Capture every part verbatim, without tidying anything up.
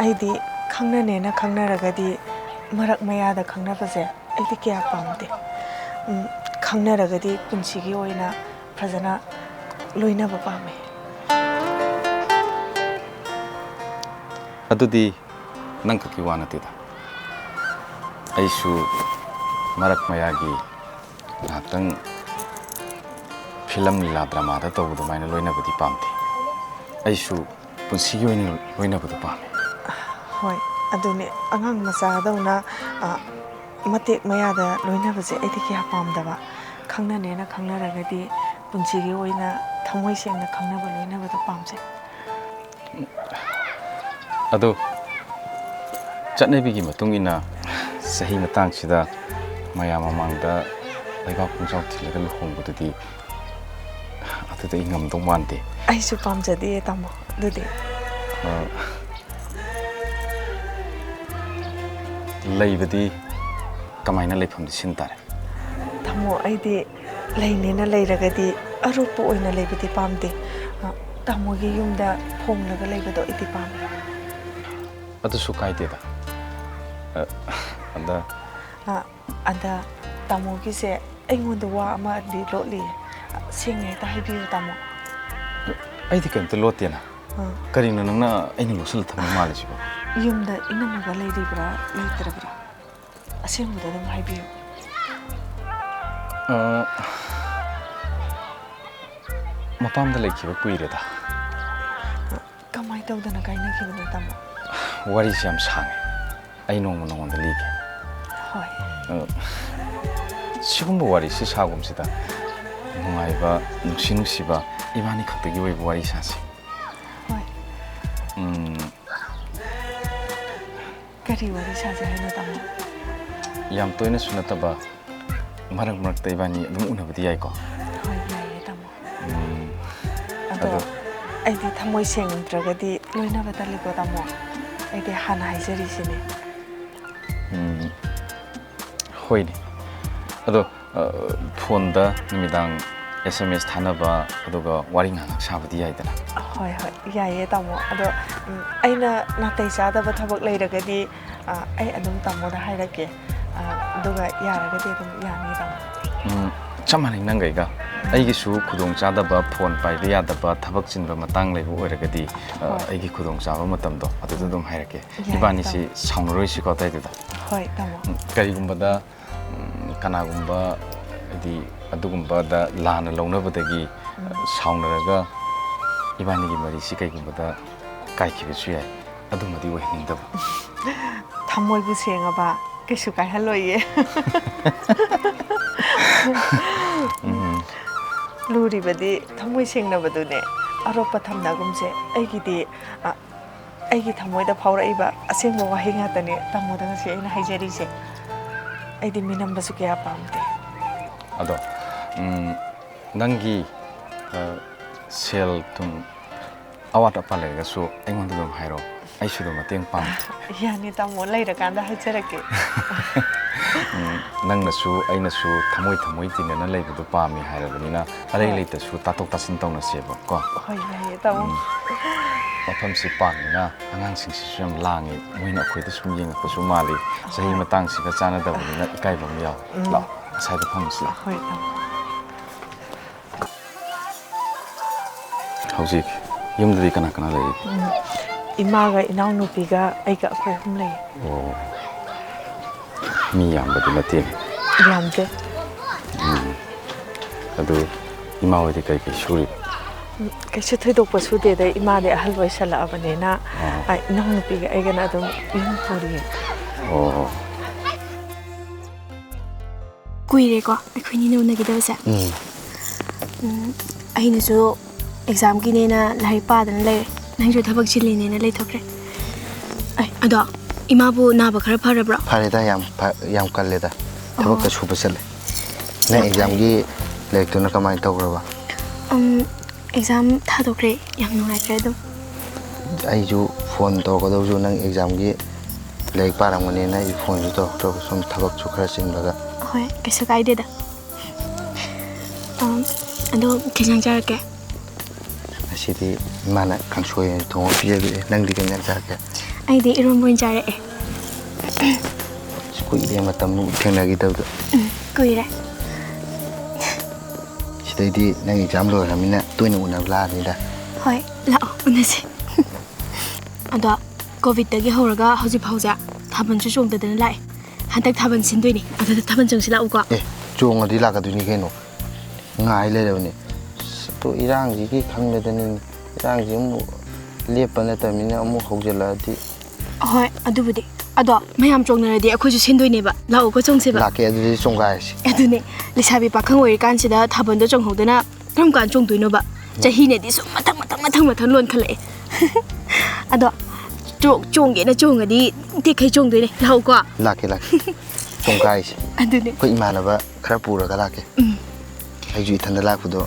ꯑꯩꯗꯤ ꯈꯪꯅꯅꯦꯅ ꯈꯪꯅꯔꯒꯗꯤ ꯃꯔꯛ ꯃꯌꯥꯗ ꯈꯪꯅꯕꯁꯦ ꯑꯩꯗꯤ ꯀꯌꯥ ꯄꯥꯝꯗꯦ꯫ ꯎꯝ, ꯈꯪꯅꯔꯒꯗꯤ ꯄꯨꯟꯁꯤꯒꯤ ꯑꯣꯏꯅ ꯐꯖꯅ ꯂꯣꯏꯅꯕ ꯄꯥꯝꯃꯦ꯫ ꯑꯗꯨꯗꯤ ꯅꯪ ꯈꯛꯀꯤ ꯋꯥ ꯅꯠꯇꯦꯗ꯫ ꯑꯩꯁꯨ ꯃꯔꯛ ꯃꯌꯥꯒꯤ ꯉꯥꯏꯍꯥꯛꯇꯪ ꯐꯤꯂꯝ ꯂꯤꯂꯥ ꯗ꯭ꯔꯃꯥꯗ ꯇꯧꯕ ꯑꯗꯨꯃꯥꯏꯅ ꯂꯣꯏꯅꯕꯗꯤ ꯄꯥꯝꯗꯦ꯫ ꯑꯩꯁꯨ ꯄꯨꯟꯁꯤꯒꯤ ꯑꯣꯏꯅ ꯂꯣꯏꯅꯕꯗꯨ ꯄꯥꯝꯃꯤ꯫ ꯍꯣꯏ, ꯑꯗꯨꯅꯦ, ꯑꯉꯥꯡ ꯃꯆꯥꯗꯧꯅ, ꯑ, ꯃꯇꯦꯛ ꯃꯌꯥꯗ ꯂꯣꯏꯅꯕꯁꯦ ꯑꯩꯗꯤ ꯀꯌꯥ ꯄꯥꯝꯗꯕ꯫ ꯈꯪꯅꯅꯦꯅ ꯈꯪꯅꯔꯒꯗꯤ ꯄꯨꯟꯁꯤꯒꯤ ꯑꯣꯏꯅ ꯊꯃꯣꯏ ꯁꯦꯡꯅ ꯈꯪꯅꯕ ꯂꯣꯏꯅꯕꯗꯣ ꯄꯥꯝꯖꯩ꯫ ꯑꯗꯣ ꯆꯠꯅꯕꯤꯒꯤ ꯃꯇꯨꯡ ꯏꯟꯅ ꯆꯍꯤ ꯃꯇꯥꯡꯁꯤꯗ ꯃꯌꯥꯝ ꯃꯃꯥꯡꯗ ꯂꯩꯕꯥꯛ ꯄꯨꯡꯖꯥꯎ ꯊꯤꯜꯂꯒ ꯂꯨꯍꯣꯡꯕꯗꯨꯗꯤ ꯑꯗꯨꯗꯤ ꯑꯩ ꯉꯝꯗꯧ ꯃꯥꯟꯗꯦ꯫ ꯑꯩꯁꯨ ꯄꯥꯝꯖꯗꯦ, ꯇꯥꯃꯣ, ꯑꯗꯨꯗꯤ꯫ ꯑ, ꯂꯩꯕꯗꯤ ꯀꯃꯥꯏꯅ ꯂꯩꯐꯝꯗꯤ ꯁꯤꯟ ꯇꯥꯔꯦ? ꯇꯥꯃꯣ, ꯑꯩꯗꯤ ꯂꯩꯅꯦꯅ ꯂꯩꯔꯒꯗꯤ ꯑꯔꯨꯞꯄ ꯑꯣꯏꯅ ꯂꯩꯕꯗꯤ ꯄꯥꯝꯗꯦ꯫ ꯑ, ꯇꯥꯃꯣꯒꯤ ꯌꯨꯝꯗ ꯍꯣꯡꯂꯒ ꯂꯩꯕꯗꯣ ꯑꯩꯗꯤ ꯄꯥꯝꯃꯤ꯫ ꯑꯗꯨꯁꯨ ꯀꯥꯏꯗꯦꯗ꯫ ꯑ, ꯑꯗ ꯑ, ꯑꯗ ꯇꯥꯃꯣꯒꯤꯁꯦ ꯑꯩꯉꯣꯟꯗ ꯋꯥ ꯑꯃꯗꯤ ꯂꯣꯠꯂꯤꯌꯦ꯫ ꯁꯦꯡꯅ ꯍꯦꯛꯇ ꯍꯥꯏꯕꯤꯌꯨ, ꯇꯥꯃꯣ꯫ ꯑꯩꯗꯤ ꯀꯩꯝꯇ ꯂꯣꯠꯇꯦꯅ꯫ ꯑ, ꯀꯔꯤꯅꯣ ꯅꯪꯅ ꯑꯩꯅ ꯂꯣꯠꯁꯤꯜꯂ ꯊꯝꯕ ꯃꯥꯜꯂꯤꯁꯤꯕꯣ? ꯌꯨꯝꯗ ꯏꯅꯝꯃꯒ ꯂꯩꯔꯤꯕ꯭ꯔꯥ, ꯂꯩꯇ꯭ꯔꯕ꯭ꯔꯥ? ꯑꯁꯦꯡꯕꯗ ꯑꯗꯨꯝ ꯍꯥꯏꯕꯤꯌꯨ꯫ ꯑ, ꯃꯄꯥꯝꯗ ꯂꯩꯈꯤꯕ ꯀꯨꯏꯔꯦꯗ꯫ ꯀꯃꯥꯏꯅ ꯇꯧꯗꯅ ꯀꯥꯏꯅꯈꯤꯕꯅꯣ, ꯇꯥꯃꯣ? ꯋꯥꯔꯤꯁꯦ ꯌꯥꯝ ꯁꯥꯡꯉꯦ꯫ ꯑꯩ ꯅꯣꯡꯃ ꯅꯉꯣꯟꯗ ꯂꯤꯒꯦ꯫ ꯍꯣꯏ꯫ ꯑ, ꯁꯤꯒꯨꯝꯕ ꯋꯥꯔꯤꯁꯤ ꯁꯥꯒꯨꯝꯁꯤꯗ, ꯅꯨꯡꯉꯥꯏꯕ, ꯅꯨꯡꯁꯤ ꯅꯨꯡꯁꯤꯕ, ꯏꯕꯥꯅꯤ ꯈꯛꯇꯒꯤ ꯑꯣꯏꯕ ꯋꯥꯔꯤ ꯁꯥꯁꯤ꯫ ꯍꯣꯏ꯫ ꯎꯝ, ꯀꯔꯤ ꯋꯥꯔꯤ ꯁꯥꯁꯦ ꯍꯥꯏꯅꯣ, ꯇꯥꯃꯣ? ꯌꯥꯝ ꯇꯣꯏꯅꯁꯨ ꯅꯠꯇꯕ, ꯃꯔꯛ ꯃꯔꯛꯇ ꯏꯕꯥꯅꯤ ꯑꯗꯨꯝ ꯎꯅꯕꯗꯤ ꯌꯥꯏꯀꯣ? ꯍꯣꯏ, ꯌꯥꯏꯌꯦ, ꯇꯥꯃꯣ꯫ ꯎꯝ, ꯑꯗꯣ ꯑꯗꯣ ꯑꯩꯗꯤ ꯊꯃꯣꯏ ꯁꯦꯡꯗ꯭ꯔꯒꯗꯤ ꯂꯣꯏꯅꯕ ꯇꯜꯂꯤꯀꯣ, ꯇꯥꯃꯣ꯫ ꯑꯩꯗꯤ ꯍꯥꯟꯅ ꯍꯥꯏꯖꯔꯤꯁꯤꯅꯦ꯫ ꯎꯝ, ꯍꯣꯏꯅꯦ꯫ ꯑꯗꯣ, ꯑ, ꯐꯣꯟꯗ ꯅꯨꯃꯤꯗꯥꯡ ꯑꯦꯁ ꯑꯦꯝ ꯑꯦꯁ ꯊꯥꯅꯕ, ꯑꯗꯨꯒ ꯋꯥꯔꯤ ꯉꯥꯏꯍꯥꯛ ꯁꯥꯕꯗꯤ ꯌꯥꯏꯗꯅ? ꯍꯣꯏ, ꯍꯣꯏ, ꯌꯥꯏꯌꯦ, ꯇꯥꯃꯣ꯫ ꯑꯗꯣ, ꯎꯝ, ꯑꯩꯅ ꯅꯥꯇꯩ ꯆꯥꯗꯕ ꯊꯕꯛ ꯂꯩꯔꯒꯗꯤ, ꯑ, ꯑꯩ ꯑꯗꯨꯝ ꯇꯥꯃꯣꯗ ꯍꯥꯏꯔꯛꯀꯦ꯫ ꯑ, ꯑꯗꯨꯒ ꯌꯥꯔꯒꯗꯤ ꯑꯗꯨꯝ ꯌꯥꯅꯤ, ꯇꯥꯃꯣ꯫ ꯎꯝ, ꯆꯞ ꯃꯥꯟꯅꯩ ꯅꯪꯒ ꯑꯩꯒ꯫ ꯑꯩꯒꯤꯁꯨ ꯈꯨꯗꯣꯡꯆꯥꯗꯕ, ꯐꯣꯟ ꯄꯥꯏꯕ ꯌꯥꯗꯕ, ꯊꯕꯛ ꯆꯤꯟꯕ ꯃꯇꯥꯡ ꯂꯩꯕ ꯑꯣꯏꯔꯒꯗꯤ, ꯑ, ꯍꯣꯏ꯫ ꯑꯩꯒꯤ ꯈꯨꯗꯣꯡꯆꯥꯕ ꯃꯇꯝꯗꯣ ꯑꯗꯨꯗ ꯑꯗꯨꯝ ꯍꯥꯏꯔꯛꯀꯦ꯫ ꯌꯥꯏꯌꯦ, ꯏꯕꯥꯅꯤꯁꯤ ꯇꯥꯃꯣ꯫ ꯁꯥꯎꯅꯔꯣꯏꯁꯤꯀꯣ ꯑꯇꯩꯗꯨꯗ꯫ ꯍꯣꯏ, ꯇꯥꯃꯣ꯫ ꯎꯝ, ꯀꯔꯤꯒꯨꯝꯕꯗ, ꯎꯝ, ꯀꯅꯥꯒꯨꯝꯕ, ꯍꯥꯏꯗꯤ, ꯑꯗꯨꯒꯨꯝꯕꯗ ꯂꯥꯟꯅ ꯂꯧꯅꯕꯗꯒꯤ, ꯎꯝ꯫ ꯁꯥꯎꯅꯔꯒ ꯏꯕꯥꯅꯤꯒꯤ ꯃꯔꯤꯁꯤ ꯀꯩꯒꯨꯝꯕꯗ ꯀꯥꯏꯈꯤꯕꯁꯨ ꯌꯥꯏ꯫ ꯑꯗꯨꯃꯗꯤ ꯑꯣꯏꯍꯟꯅꯤꯡꯗꯕ꯫ ꯊꯃꯣꯏꯕꯨ ꯁꯦꯡꯉꯕ ꯀꯩꯁꯨ ꯀꯥꯏꯍꯜꯂꯣꯏꯌꯦ꯫ ꯎꯝ꯫ ꯂꯨꯔꯤꯕꯗꯤ ꯊꯃꯣꯏ ꯁꯦꯡꯅꯕꯗꯨꯅꯦ꯫ ꯑꯔꯣꯞꯄ ꯊꯝꯅꯒꯨꯝꯁꯦ꯫ ꯑꯩꯒꯤꯗꯤ, ꯑ, ꯑꯩꯒꯤ ꯊꯃꯣꯏꯗ ꯐꯥꯎꯔꯛꯏꯕ ꯑꯁꯦꯡꯕ ꯋꯥꯍꯩ ꯉꯥꯛꯇꯅꯦ ꯇꯥꯃꯣꯗ ꯉꯁꯤ ꯑꯩꯅ ꯍꯥꯏꯖꯔꯤꯁꯦ꯫ ꯑꯩꯗꯤ ꯃꯤꯅꯝꯕꯁꯨ ꯀꯌꯥ ꯄꯥꯝꯗꯦ꯫ ꯑꯗꯣ, ꯎꯝ, ꯅꯪꯒꯤ, ꯑ, ꯁꯦꯜ ꯊꯨꯝ ꯑꯋꯥꯠ ꯑꯄꯥ ꯂꯩꯔꯒꯁꯨ ꯑꯩꯉꯣꯟꯗ ꯑꯗꯨꯝ ꯍꯥꯏꯔꯛꯑꯣ, ꯑꯩꯁꯨ ꯑꯗꯨꯝ ꯃꯇꯦꯡ ꯄꯥꯡꯒꯦ꯫ ꯌꯥꯅꯤ ꯇꯥꯃꯣ, ꯂꯩꯔꯀꯥꯟꯗ ꯍꯥꯏꯖꯔꯛꯀꯦ꯫ ꯎꯝ, ꯅꯪꯅꯁꯨ ꯑꯩꯅꯁꯨ ꯊꯃꯣꯏ ꯊꯃꯣꯏ ꯇꯤꯟꯅꯅ ꯂꯩꯕꯗꯣ ꯄꯥꯝꯃꯤ ꯍꯥꯏꯔꯕꯅꯤꯅ, ꯑꯔꯩ ꯍꯣꯏ꯫ ꯂꯩꯇꯁꯨ ꯇꯥꯊꯣꯛ ꯇꯥꯁꯤꯟ ꯇꯧꯅꯁꯦꯕ ꯀꯣ꯫ ꯍꯣꯏ, ꯌꯥꯏꯌꯦ ꯇꯥꯃꯣ꯫ ꯎꯝ꯫ ꯃꯐꯝꯁꯤ ꯄꯥꯛꯅꯤꯅ ꯑꯉꯥꯡꯁꯤꯡꯁꯤꯁꯨ ꯌꯥꯝ ꯂꯥꯡꯉꯤ, ꯃꯣꯏꯅ ꯑꯩꯈꯣꯏꯗ ꯁꯨꯝ ꯌꯦꯡꯉꯛꯄꯁꯨ ꯃꯥꯜꯂꯤ꯫ ꯆꯍꯤ ꯍꯣꯏ꯫ ꯃꯇꯥꯡꯁꯤꯒ ꯆꯥꯟꯅꯗꯕꯅꯤꯅ ꯏꯀꯥꯏꯕ ꯑꯃ ꯌꯥꯎꯏ꯫ ꯎꯝ꯫ ꯂꯥꯛꯑꯣ, ꯉꯁꯥꯏꯗ ꯐꯝꯃꯨꯁꯤ ꯂꯥꯛꯑꯣ꯫ ꯍꯣꯏ ꯇꯥꯃꯣ꯫ ꯍꯧꯖꯤꯛ ꯌꯨꯝꯗꯗꯤ ꯀꯅꯥ ꯀꯅꯥ ꯂꯩꯔꯤ? ꯎꯝ, ꯏꯃꯥꯒ ꯏꯅꯥꯎꯅꯨꯄꯤꯒ ꯑꯩꯒ ꯑꯩꯈꯣꯏ ꯑꯍꯨꯝ ꯂꯩꯌꯦ꯫ ꯑꯣ, ꯃꯤ ꯌꯥꯝꯕꯗꯤ ꯅꯠꯇꯦꯅꯦ꯫ ꯌꯥꯝꯗꯦ꯫ ꯎꯝ, ꯑꯗꯨ ꯏꯃꯥ ꯍꯣꯏꯗꯤ ꯀꯩ ꯀꯩ ꯁꯨꯔꯤꯕ? ꯎꯝ, ꯀꯩꯁꯨ ꯊꯣꯏꯗꯣꯛꯄ ꯁꯨꯗꯦꯗ, ꯏꯃꯥꯗꯤ ꯑꯍꯜ ꯑꯣꯏꯁꯜꯂꯛꯑꯕꯅꯤꯅ, ꯑꯥ꯫ ꯑ, ꯏꯅꯥꯎꯅꯨꯄꯤꯒ ꯑꯩꯒꯅ ꯑꯗꯨꯝ ꯌꯨꯝ ꯄꯨꯔꯤꯌꯦ꯫ ꯑꯣ꯫ ꯀꯨꯏꯔꯦꯀꯣ ꯑꯩꯈꯣꯏꯅꯤꯅ ꯎꯅꯈꯤꯗꯕꯁꯦ꯫ ꯎꯝ꯫ ꯎꯝ, ꯑꯩꯅꯁꯨ ꯑꯦꯛꯖꯥꯝꯒꯤꯅꯦꯅ ꯂꯥꯏꯔꯤꯛ ꯄꯥꯗꯅ ꯂꯩꯔꯦ, ꯅꯪꯁꯨ ꯊꯕꯛ ꯆꯤꯜꯂꯤꯅꯦꯅ ꯂꯩꯊꯣꯛꯈ꯭ꯔꯦ꯫ ꯑꯩ, ꯑꯗꯣ ꯏꯃꯥꯕꯨ ꯅꯥꯕ ꯈꯔ ꯐꯔꯕ꯭ꯔꯣ? ꯐꯔꯦꯗ, ꯌꯥꯝ ꯐ-, ꯌꯥꯝ ꯀꯜꯂꯦꯗ꯫ ꯊꯕꯛꯀ ꯑꯣ꯫ ꯁꯨꯕ ꯆꯠꯂꯦ꯫ ꯅꯪ ꯌꯥꯝ ꯐꯔꯦ꯫ ꯑꯦꯛꯖꯥꯝꯒꯤ ꯂꯥꯏꯔꯤꯛꯇꯨꯅ ꯀꯃꯥꯏꯅ ꯇꯧꯈ꯭ꯔꯕ? ꯎꯝ, ꯑꯦꯛꯖꯥꯝ ꯊꯥꯗꯣꯛꯈ꯭ꯔꯦ, ꯌꯥꯝ ꯅꯨꯡꯉꯥꯏꯈ꯭ꯔꯦ ꯑꯗꯨꯝ꯫ ꯑꯩꯁꯨ ꯐꯣꯟ ꯇꯧꯔꯛꯀꯗꯧꯁꯨ ꯅꯪ ꯑꯦꯛꯖꯥꯝꯒꯤ ꯂꯥꯏꯔꯤꯛ ꯄꯥꯔꯝꯒꯅꯤꯅ ꯑꯩ ꯐꯣꯟꯁꯨ ꯇꯧꯔꯛꯇ꯭ꯔꯕ, ꯁꯨꯝ ꯊꯕꯛꯁꯨ ꯈꯔ ꯆꯤꯟꯕꯒ꯫ ꯍꯣꯏ, ꯀꯩꯁꯨ ꯀꯥꯏꯗꯦꯗ꯫ ꯑꯗꯣ ꯀꯩ ꯏꯟꯖꯥꯡ ꯆꯥꯔꯛꯀꯦ? ꯉꯁꯤꯗꯤ ꯏꯃꯥꯅ ꯀꯥꯡꯁꯣꯏ ꯑꯣꯏꯅ ꯊꯣꯡꯉ ꯄꯤꯖꯕꯤꯔꯦ꯫ ꯅꯪꯗꯤ ꯀꯩ ꯏꯟꯖꯥꯡ ꯆꯥꯔꯛꯀꯦ? ꯑꯩꯗꯤ ꯏꯔꯣꯝꯕ ꯑꯣꯏꯅ ꯆꯥꯔꯛꯑꯦ꯫ ꯑꯁ, ꯀꯨꯏꯔꯦ ꯃꯇꯝ ꯊꯦꯡꯅꯈꯤꯗꯕꯗꯣ꯫ ꯎꯝ, ꯀꯨꯏꯔꯦ꯫ ꯁꯤꯗꯩꯗꯤ ꯅꯪ ꯑꯦꯛꯖꯥꯝ ꯂꯣꯏꯔꯃꯤꯅ ꯇꯣꯏꯅ ꯎꯅꯕ ꯂꯥꯛꯑꯅꯤꯗ꯫ ꯍꯣꯏ, ꯂꯥꯛꯑꯣ, ꯎꯅꯁꯦ꯫ ꯑꯗꯣ ꯀꯣꯚꯤꯠꯇꯒꯤ ꯍꯧꯔꯒ ꯍꯧꯖꯤꯛ ꯐꯥꯎꯁꯦ ꯊꯥꯕꯜꯁꯨ ꯆꯣꯡꯗꯗꯅ ꯂꯥꯛꯑꯦ꯫ ꯍꯟꯗꯛ ꯊꯥꯕꯜ ꯁꯤꯟꯗꯣꯏꯅꯦ, ꯑꯗꯨꯗ ꯊꯥꯕꯜ ꯆꯣꯡꯁꯤ ꯂꯥꯛꯎꯀꯣ꯫ ꯑꯦ, ꯆꯣꯡꯉꯗꯤ ꯂꯥꯛꯀꯗꯣꯏꯅꯤ ꯀꯩꯅꯣ꯫ ꯉꯥꯏ ꯂꯩꯔꯕꯅꯦ꯫ ꯑꯁ, ꯑꯗꯣ ꯏꯔꯥꯡꯁꯤꯒꯤ ꯈꯟꯕꯗꯅꯤꯅꯦ꯫ ꯏꯔꯥꯡꯁꯤ ꯑꯃꯨꯛ ꯂꯦꯞꯄ ꯅꯠꯇꯕꯅꯤꯅ ꯑꯃꯨꯛ ꯍꯧꯖꯤꯜꯂꯛꯑꯗꯤ꯫ ꯍꯣꯏ, ꯑꯗꯨꯕꯨꯗꯤ꯫ ꯑꯗꯣ ꯃꯌꯥꯝ ꯆꯣꯡꯅꯔꯗꯤ ꯑꯩꯈꯣꯏꯁꯨ ꯁꯤꯟꯗꯣꯏꯅꯦꯕ꯫ ꯂꯥꯛꯎꯀꯣ, ꯆꯣꯡꯁꯦꯕ꯫ ꯂꯥꯛꯀꯦ, ꯑꯗꯨꯗꯤ ꯆꯣꯡꯒꯥꯏꯔꯁꯤ꯫ ꯑꯗꯨꯅꯦ, ꯂꯩꯁꯥꯕꯤ ꯄꯥꯈꯪ ꯑꯣꯏꯔꯤꯀꯥꯟꯁꯤꯗ ꯊꯥꯕꯜꯗꯣ ꯆꯣꯡꯍꯧꯗꯅ ꯀꯔꯝ ꯀꯥꯟ ꯆꯣꯡꯗꯣꯏꯅꯣꯕ? ꯆꯍꯤꯅꯗꯤ ꯁꯨꯝ ꯃꯊꯪ, ꯃꯊꯪ, ꯃꯊꯪ, ꯃꯊꯪ ꯂꯣꯟꯈꯠꯂꯛꯑꯦ꯫ ꯑꯗꯣ ꯆꯣ-, ꯆꯣꯡꯒꯦꯅ ꯆꯣꯡꯉꯗꯤ ꯇꯦꯛꯈꯩ ꯆꯣꯡꯗꯣꯏꯅꯦ꯫ ꯂꯥꯛꯎꯀꯣ꯫ ꯂꯥꯛꯀꯦ, ꯂꯥꯛꯀꯦ꯫ ꯆꯣꯡꯒꯥꯏꯁꯦ꯫ ꯑꯗꯨꯅꯦ꯫ ꯑꯩꯈꯣꯏ ꯏꯃꯥꯟꯅꯕ ꯈꯔ ꯄꯨꯔꯒ ꯂꯥꯛꯀꯦ꯫ ꯎꯝ꯫ ꯑꯩꯁꯨ ꯏꯊꯟꯗ ꯂꯥꯛꯄꯗꯣ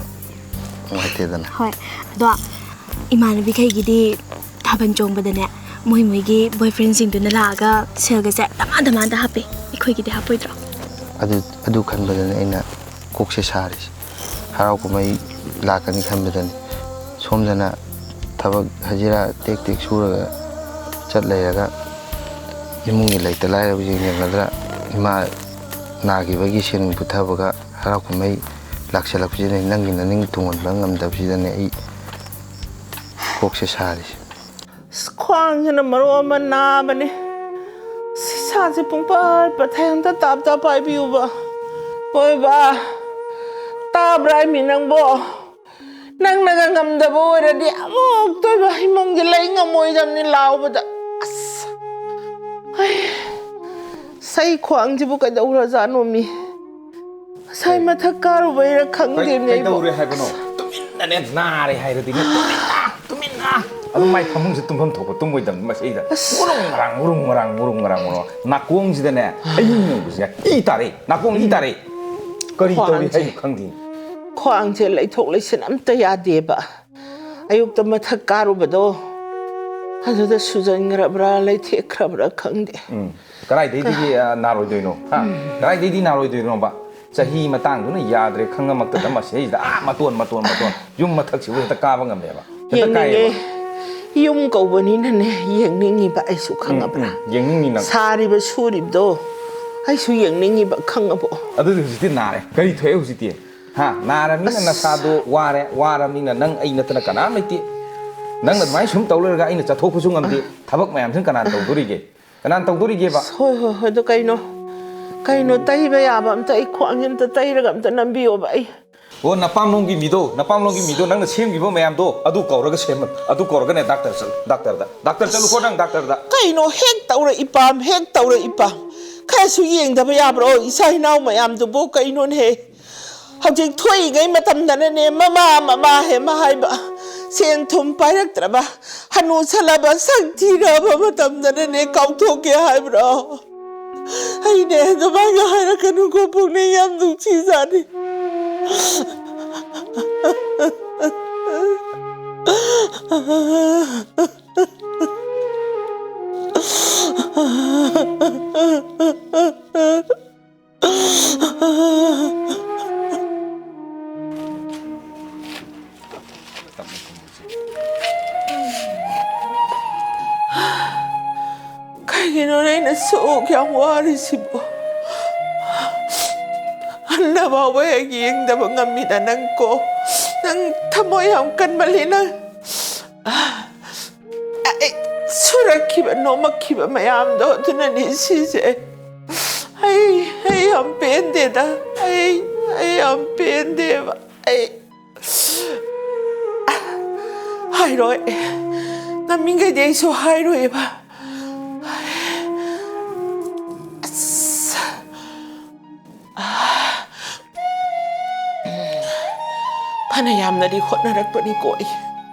ꯅꯨꯡꯉꯥꯏꯇꯦꯗꯅ꯫ ꯍꯣꯏ꯫ ꯑꯗꯣ ꯏꯃꯥꯟꯅꯕꯤꯈꯩꯒꯤꯗꯤ ꯊꯥꯕꯜ ꯆꯣꯡꯕꯗꯅꯦ, ꯃꯣꯏ ꯃꯣꯏꯒꯤ boyfriendꯁꯤꯡꯗꯨꯅ ꯂꯥꯛꯑꯒ ꯁꯦꯜꯒꯁꯦ ꯗꯃꯥꯟ ꯗꯃꯥꯟꯗ ꯍꯥꯞꯄꯦ꯫ ꯑꯩꯈꯣꯏꯒꯤꯗꯤ ꯍꯥꯞꯄꯣꯏꯗ꯭ꯔꯣ? ꯑꯗꯨ, ꯑꯗꯨ ꯈꯟꯕꯗꯅꯦ ꯑꯩꯅ ꯀꯣꯛꯁꯦ ꯁꯥꯔꯤꯁꯦ꯫ ꯍꯔꯥꯎ ꯀꯨꯝꯍꯩ ꯂꯥꯛꯀꯅꯤ ꯈꯟꯕꯗꯅꯤ꯫ ꯁꯣꯝꯗꯅ ꯊꯕꯛ ꯍꯖꯤꯔꯥ ꯇꯦꯛ ꯇꯦꯛ ꯁꯨꯔꯒ ꯆꯠ ꯂꯩꯔꯒ, ꯏꯃꯨꯡꯒꯤ ꯂꯩꯇ ꯂꯥꯏꯔꯕꯁꯤꯡ ꯌꯦꯡꯒꯗ꯭ꯔꯥ, ꯏꯃꯥ ꯅꯥꯈꯤꯕꯒꯤ ꯁꯦꯟ ꯄꯨꯊꯕꯒ, ꯍꯔꯥꯎ ꯀꯨꯝꯍꯩ ꯂꯥꯛꯁꯜꯂꯛꯄꯁꯤꯗꯅꯦ, ꯅꯪꯒꯤ ꯅꯅꯤꯡ ꯊꯨꯡꯍꯟꯕ ꯉꯝꯗꯕꯁꯤꯗꯅꯦ ꯑꯩ ꯀꯣꯛꯁꯦ ꯁꯥꯔꯤꯁꯦ꯫ ꯑꯁ, ꯈ꯭ꯋꯥꯡꯁꯤꯅ ꯃꯔꯣꯜ ꯑꯃ ꯅꯥꯕꯅꯦ꯫ ꯑꯁ, ꯏꯁꯥꯁꯦ ꯄꯨꯡꯄꯠ ꯄꯠꯊꯩ꯫ ꯑꯝꯇ ꯇꯥꯞ ꯇꯥꯞ ꯄꯥꯏꯕꯤꯌꯨꯕ꯫ ꯍꯣꯏ ꯕꯥ, ꯇꯥꯕ꯭ꯔꯥ ꯍꯥꯏꯃꯤ ꯅꯪꯕꯣ? ꯅꯪꯅꯒ ꯉꯝꯗꯕ ꯑꯣꯏꯔꯗꯤ ꯑꯃꯨꯛꯇꯣꯏꯕ ꯏꯃꯨꯡꯁꯦ ꯂꯩ ꯉꯝꯃꯣꯏꯗꯕꯅꯤ ꯂꯥꯎꯕꯗ꯫ ꯑꯁ, ꯍꯩ, ꯁꯩ ꯈ꯭ꯋꯥꯡꯁꯤꯕꯨ ꯀꯩꯗꯧꯔꯖꯥꯠꯅꯣ ꯃꯤ? ꯉꯁꯥꯏ ꯃꯊꯛ ꯀꯥꯔꯨꯕꯩꯔ ꯈꯪꯗꯦꯅꯦ ꯑꯩꯕꯣ꯫ ꯀꯩꯗꯧꯔꯦ ꯍꯥꯏꯕꯅꯣ? ꯇꯨꯃꯤꯟꯅꯅꯦ, ꯅꯥꯔꯦ ꯍꯥꯏꯔꯗꯤꯅꯦ, ꯇꯨꯃꯤꯟꯅ, ꯇꯨꯃꯤꯟꯅ꯫ ꯑꯗꯨꯝ ꯃꯥꯏ ꯐꯃꯨꯡꯁꯦ ꯇꯨꯝꯐꯝ ꯊꯣꯛꯄ ꯇꯨꯝꯃꯣꯏꯗꯕꯅꯤ ꯃꯁꯤꯗ꯫ ꯑꯁ꯫ ꯉꯨꯔꯨꯡ ꯉꯔꯥꯡ, ꯉꯨꯔꯨꯡ ꯉꯔꯥꯡ, ꯉꯨꯔꯨꯡ ꯉꯔꯥꯡ, ꯉꯨꯔꯨꯡ꯫ ꯅꯥꯀꯣꯡꯁꯤꯗꯅꯦ, ꯑꯍꯤꯡ ꯌꯧꯕꯁꯦ ꯏ ꯇꯥꯔꯛꯏ꯫ ꯅꯥꯀꯣꯡ ꯏ ꯇꯥꯔꯛꯏ꯫ ꯀꯔꯤ ꯇꯧꯔꯤ ꯈ꯭ꯋꯥꯡꯁꯦ꯫ ꯍꯥꯏꯅꯣ ꯈꯪꯗꯦ꯫ ꯈ꯭ꯋꯥꯡꯁꯦ ꯂꯩꯊꯣꯛ ꯂꯩꯁꯤꯟ ꯑꯝꯇ ꯌꯥꯗꯦꯕ꯫ ꯑꯌꯨꯛꯇ ꯃꯊꯛ ꯀꯥꯔꯨꯕꯗꯣ, ꯑꯗꯨꯗ ꯁꯨꯖꯟꯈ꯭ꯔꯕ꯭ꯔꯥ, ꯂꯩꯊꯦꯛꯈ꯭ꯔꯕ꯭ꯔꯥ ꯈꯪꯗꯦ꯫ ꯎꯝ꯫ ꯀꯗꯥꯏꯗꯩꯗꯤ, ꯑ, ꯅꯥꯔꯣꯏꯗꯣꯏꯅꯣ? ꯍꯥ? ꯀꯗꯥꯏꯗꯩꯗꯤ ꯅꯥꯔꯣꯏꯗꯣꯏꯅꯣꯕ? ꯆꯍꯤ ꯃꯇꯥꯡꯗꯨꯅ ꯌꯥꯗ꯭ꯔꯦ ꯈꯪꯉꯃꯛꯇꯗ ꯃꯁꯤꯗꯩꯁꯤꯗ ꯑꯥ ꯃꯇꯣꯟ ꯃꯇꯣꯟ ꯃꯇꯣꯟ ꯌꯨꯝ ꯃꯊꯛꯁꯤꯕꯨ ꯍꯦꯛꯇ ꯀꯥꯕ ꯉꯝꯃꯦꯕ, ꯍꯦꯛꯇ ꯀꯥꯏꯌꯦꯕ꯫ ꯌꯦꯡꯅꯤꯡꯉꯦ꯫ ꯌꯨꯝ ꯀꯧꯕꯅꯤꯅꯅꯦ ꯌꯦꯡꯅꯤꯡꯉꯤꯕ ꯑꯩꯁꯨ, ꯈꯪꯉꯕ꯭ꯔꯥ? ꯎꯝ, ꯌꯦꯡꯅꯤꯡꯉꯤ ꯅꯪ꯫ ꯁꯥꯔꯤꯕ ꯁꯨꯔꯤꯕꯗꯣ ꯑꯩꯁꯨ ꯌꯦꯡꯅꯤꯡꯉꯤꯕ, ꯈꯪꯉꯕꯣ? ꯑꯗꯨꯗꯤ ꯍꯧꯖꯤꯛꯇꯤ ꯅꯥꯔꯦ꯫ ꯀꯔꯤ ꯊꯣꯛꯑꯦ ꯍꯧꯖꯤꯛꯇꯤ? ꯍꯥ? ꯅꯥꯔꯕꯅꯤꯅ ꯅꯁꯥꯗꯣ ꯋꯥꯔꯦ꯫ ꯋꯥꯔꯕꯅꯤꯅ ꯅꯪ ꯑꯩ ꯅꯠꯇꯅ ꯀꯅꯥꯝ ꯂꯩꯇꯦ꯫ ꯅꯪ ꯑꯗꯨꯃꯥꯏꯅ ꯁꯨꯝ ꯇꯧ ꯂꯩꯔꯒ ꯑꯩꯅ ꯆꯠꯊꯣꯛꯄꯁꯨ ꯉꯝꯗꯦ꯫ ꯊꯕꯛ ꯃꯌꯥꯝꯁꯤꯅ ꯀꯅꯥꯅ ꯇꯧꯗꯣꯔꯤꯒꯦ? ꯀꯅꯥꯅ ꯇꯧꯗꯣꯔꯤꯒꯦꯕ? ꯍꯣꯏ, ꯍꯣꯏ, ꯍꯣꯏ, ꯑꯗꯨ ꯀꯩꯅꯣ? ꯀꯩꯅꯣ ꯇꯩꯕ ꯌꯥꯕ ꯑꯝꯇ ꯑꯩ ꯈ꯭ꯋꯥꯡꯁꯦ ꯑꯝꯇ ꯇꯩꯔꯒ ꯑꯝꯇ ꯅꯝꯕꯤꯌꯣꯕ ꯑꯩ꯫ ꯑꯣ, ꯅꯄꯥꯝꯂꯣꯝꯒꯤ ꯃꯤꯗꯣ, ꯅꯄꯥꯝꯂꯣꯝꯒꯤ ꯃꯤꯗꯣ ꯅꯪꯅ ꯁꯦꯝꯈꯤꯕ ꯃꯌꯥꯝꯗꯣ ꯑꯗꯨ ꯀꯧꯔꯒ ꯁꯦꯝꯃ, ꯑꯗꯨ ꯀꯧꯔꯒꯅꯦ ꯗꯥꯛꯇꯔ ꯆꯠꯂꯨ, ꯗꯥꯛꯇꯔꯗ꯫ ꯗꯥꯛꯇꯔ ꯆꯠꯂꯨꯀꯣ ꯅꯪ, ꯗꯥꯛꯇꯔꯗ꯫ ꯀꯩꯅꯣ ꯍꯦꯛ ꯇꯧꯔꯛꯏ ꯄꯥꯝ, ꯍꯦꯛ ꯇꯧꯔꯛꯏ ꯄꯥꯝ? ꯈꯔꯁꯨ ꯌꯦꯡꯗꯕ ꯌꯥꯕ꯭ꯔꯣ ꯏꯆꯥ ꯏꯅꯥꯎ ꯃꯌꯥꯝꯗꯨꯕꯨ? ꯀꯩꯅꯣꯅꯦꯍꯦ? ꯍꯧꯖꯤꯛ ꯊꯣꯛꯏꯉꯩ ꯃꯇꯝꯗꯅꯅꯦ ꯃꯃꯥ ꯃꯃꯥ ꯍꯦꯃ ꯍꯥꯏꯕ, ꯁꯦꯟ ꯊꯨꯝ ꯄꯥꯏꯔꯛꯇ꯭ꯔꯕ, ꯍꯅꯨꯁꯜꯂꯕ, ꯁꯛ ꯊꯤꯔꯕ ꯃꯇꯝꯗꯅꯅꯦ ꯀꯥꯎꯊꯣꯛꯀꯦ ꯍꯥꯏꯕ꯭ꯔꯣ? ꯑꯩꯅꯦ ꯑꯗꯨꯃꯥꯏꯅ ꯍꯥꯏꯔꯛꯀꯅꯨꯀꯣ, ꯄꯨꯛꯅꯤꯡ ꯌꯥꯝ ꯅꯨꯡꯁꯤꯖꯥꯠꯅꯤ꯫ ꯀꯩꯒꯤꯅꯣ ꯑꯩꯅ ꯁꯨꯛ ꯌꯥꯝ ꯋꯥꯔꯤꯁꯤꯕꯣ? ꯍꯟꯅ ꯐꯥꯎꯕ ꯍꯦꯛ ꯌꯦꯡꯗꯕ ꯉꯝꯃꯤꯗ ꯅꯪ ꯀꯣ? ꯅꯪ ꯊꯃꯣꯏ ꯌꯥꯝ ꯀꯟꯃꯜꯂꯤ ꯅꯪ꯫ ꯑꯩ ꯁꯨꯔꯛꯈꯤꯕ, ꯅꯣꯝꯃꯛꯈꯤꯕ ꯃꯌꯥꯝꯗꯣ ꯑꯗꯨꯅꯅꯤ ꯁꯤꯁꯦ꯫ ꯑꯩ, ꯑꯩ ꯌꯥꯝ ꯄꯦꯟꯗꯦꯗ꯫ ꯑꯩ, ꯑꯩ ꯌꯥꯝ ꯄꯦꯟꯗꯦꯕ꯫ ꯑꯩ ꯍꯥꯏꯔꯣꯏ꯫ ꯉꯝꯃꯤꯈꯩꯗꯤ ꯑꯩꯁꯨ ꯍꯥꯏꯔꯣꯏꯕ꯫ ꯑꯁ꯫ ꯐꯅ ꯌꯥꯝꯅꯗꯤ ꯍꯣꯠꯅꯔꯛꯄꯅꯤꯀꯣ ꯑꯩ꯫